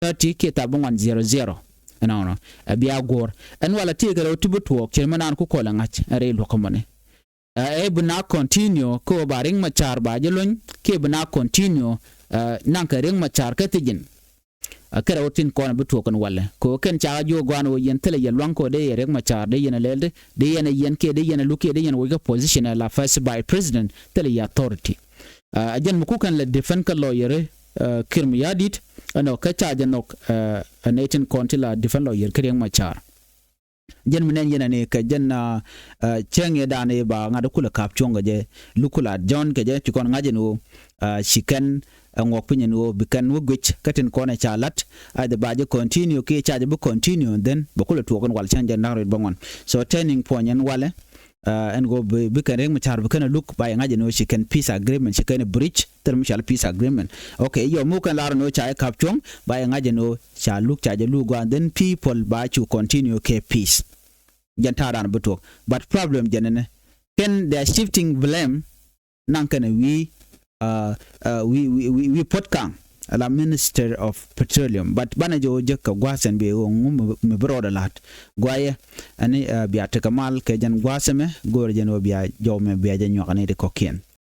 thirty kiɛ thaap bäŋuan zero zero. Ɛnɔnɔ ɛ bia guɔ̱ɔ̱r ɛn walɛ ti kɛ rɛw ti bi tuɔɔk cɛ mi naan ku kɔl ɛ ŋa̱c ɛ rɛy luɔ̱k kä mɔni. Ɛ bi na continue kä ba Riɛk Macar ba jɛ lony kiɛ bi na continue naŋ kɛ Riɛk Macar kä thi̱ji̱n. Ɛ kɛ rɛw tin kɔn bi tuɔɔk ɛn walɛ kɛ kɛn ca jiök gua̱a̱n wä yɛn thilɛ yɛ luaŋ kɛ dee yɛ Riɛk Macar dee yɛn ɛ lɛl dee yɛn ɛ yɛn kiɛ dee yɛn ɛ luk kiɛ dee yɛn wä kä position ɛ la first vice president thilɛ yɛ authority. Ɛ jɛn mi ku kɛn lɛ defend kä lawyer ɛ Kiir Mayardit ɛnɔ kä ca jɛ nhɔk ɛ nɛy tin kɔn ti la defend lawyer kä Riɛk Macar. Jɛn mi nɛn yɛn ani kɛ jɛn cäŋ yɛ dan i̱ ba ŋa̱t kulɛ ka̱p cuɔ̱ŋ kɛ jɛ luk kulɛ adjourn kɛ jɛ ci kɔn ŋa̱c ɛn ɣöö ci kɛn ɛ ŋuɔk piny ɛn ɣöö bi kɛn wä guic kä tin kɔn ɛ ca la̱t. Either ba jɛ continue kiɛ ca jɛ bi continue, then bɛ kulɛ tuɔɔk ɛn wal cäŋ jɛn da̱ŋ rɛw bäŋuan. So turning point ɛn walɛ ɛn ɣöö bi kɛn Riɛk Macar bi kɛn ɛ luk ba yɛ ŋa̱c ɛn ɣöö ci kɛn peace agreement ci kɛn ɛ breach. Thil mi cɔal peace agreement. Okay, yɔ muk kɛn lar ɛn ɣöö ca jɛ ka̱p cuɔ̱ŋ ba yɛ ŋa̱c ɛn ɣöö ca luk ca jɛ luk gua̱a̱n, then people ba cu continue kɛ peace. Jɛn ta̱a̱ dan bi tuɔɔk. But problem jɛn ɛnɛ kɛn they are shifting blame naŋ kɛn ɛ wi̱i̱ wi̱i̱ wi̱i̱ puɔ̱t kaŋ ala Minister of Petroleum. But banɛ jɛ wä jek kɛ gua̱a̱th ɛn bi ɣöö ŋu mi bi rɔɔdɛ la̱t guayɛ. Ɛn bia tekɛ mal kɛ jɛn gua̱a̱th ɛmɛ go̱o̱rɛ jɛn ɣöö bia jɔw mɛ bia jɛ nyuak ni ti kɔ̱kiɛn.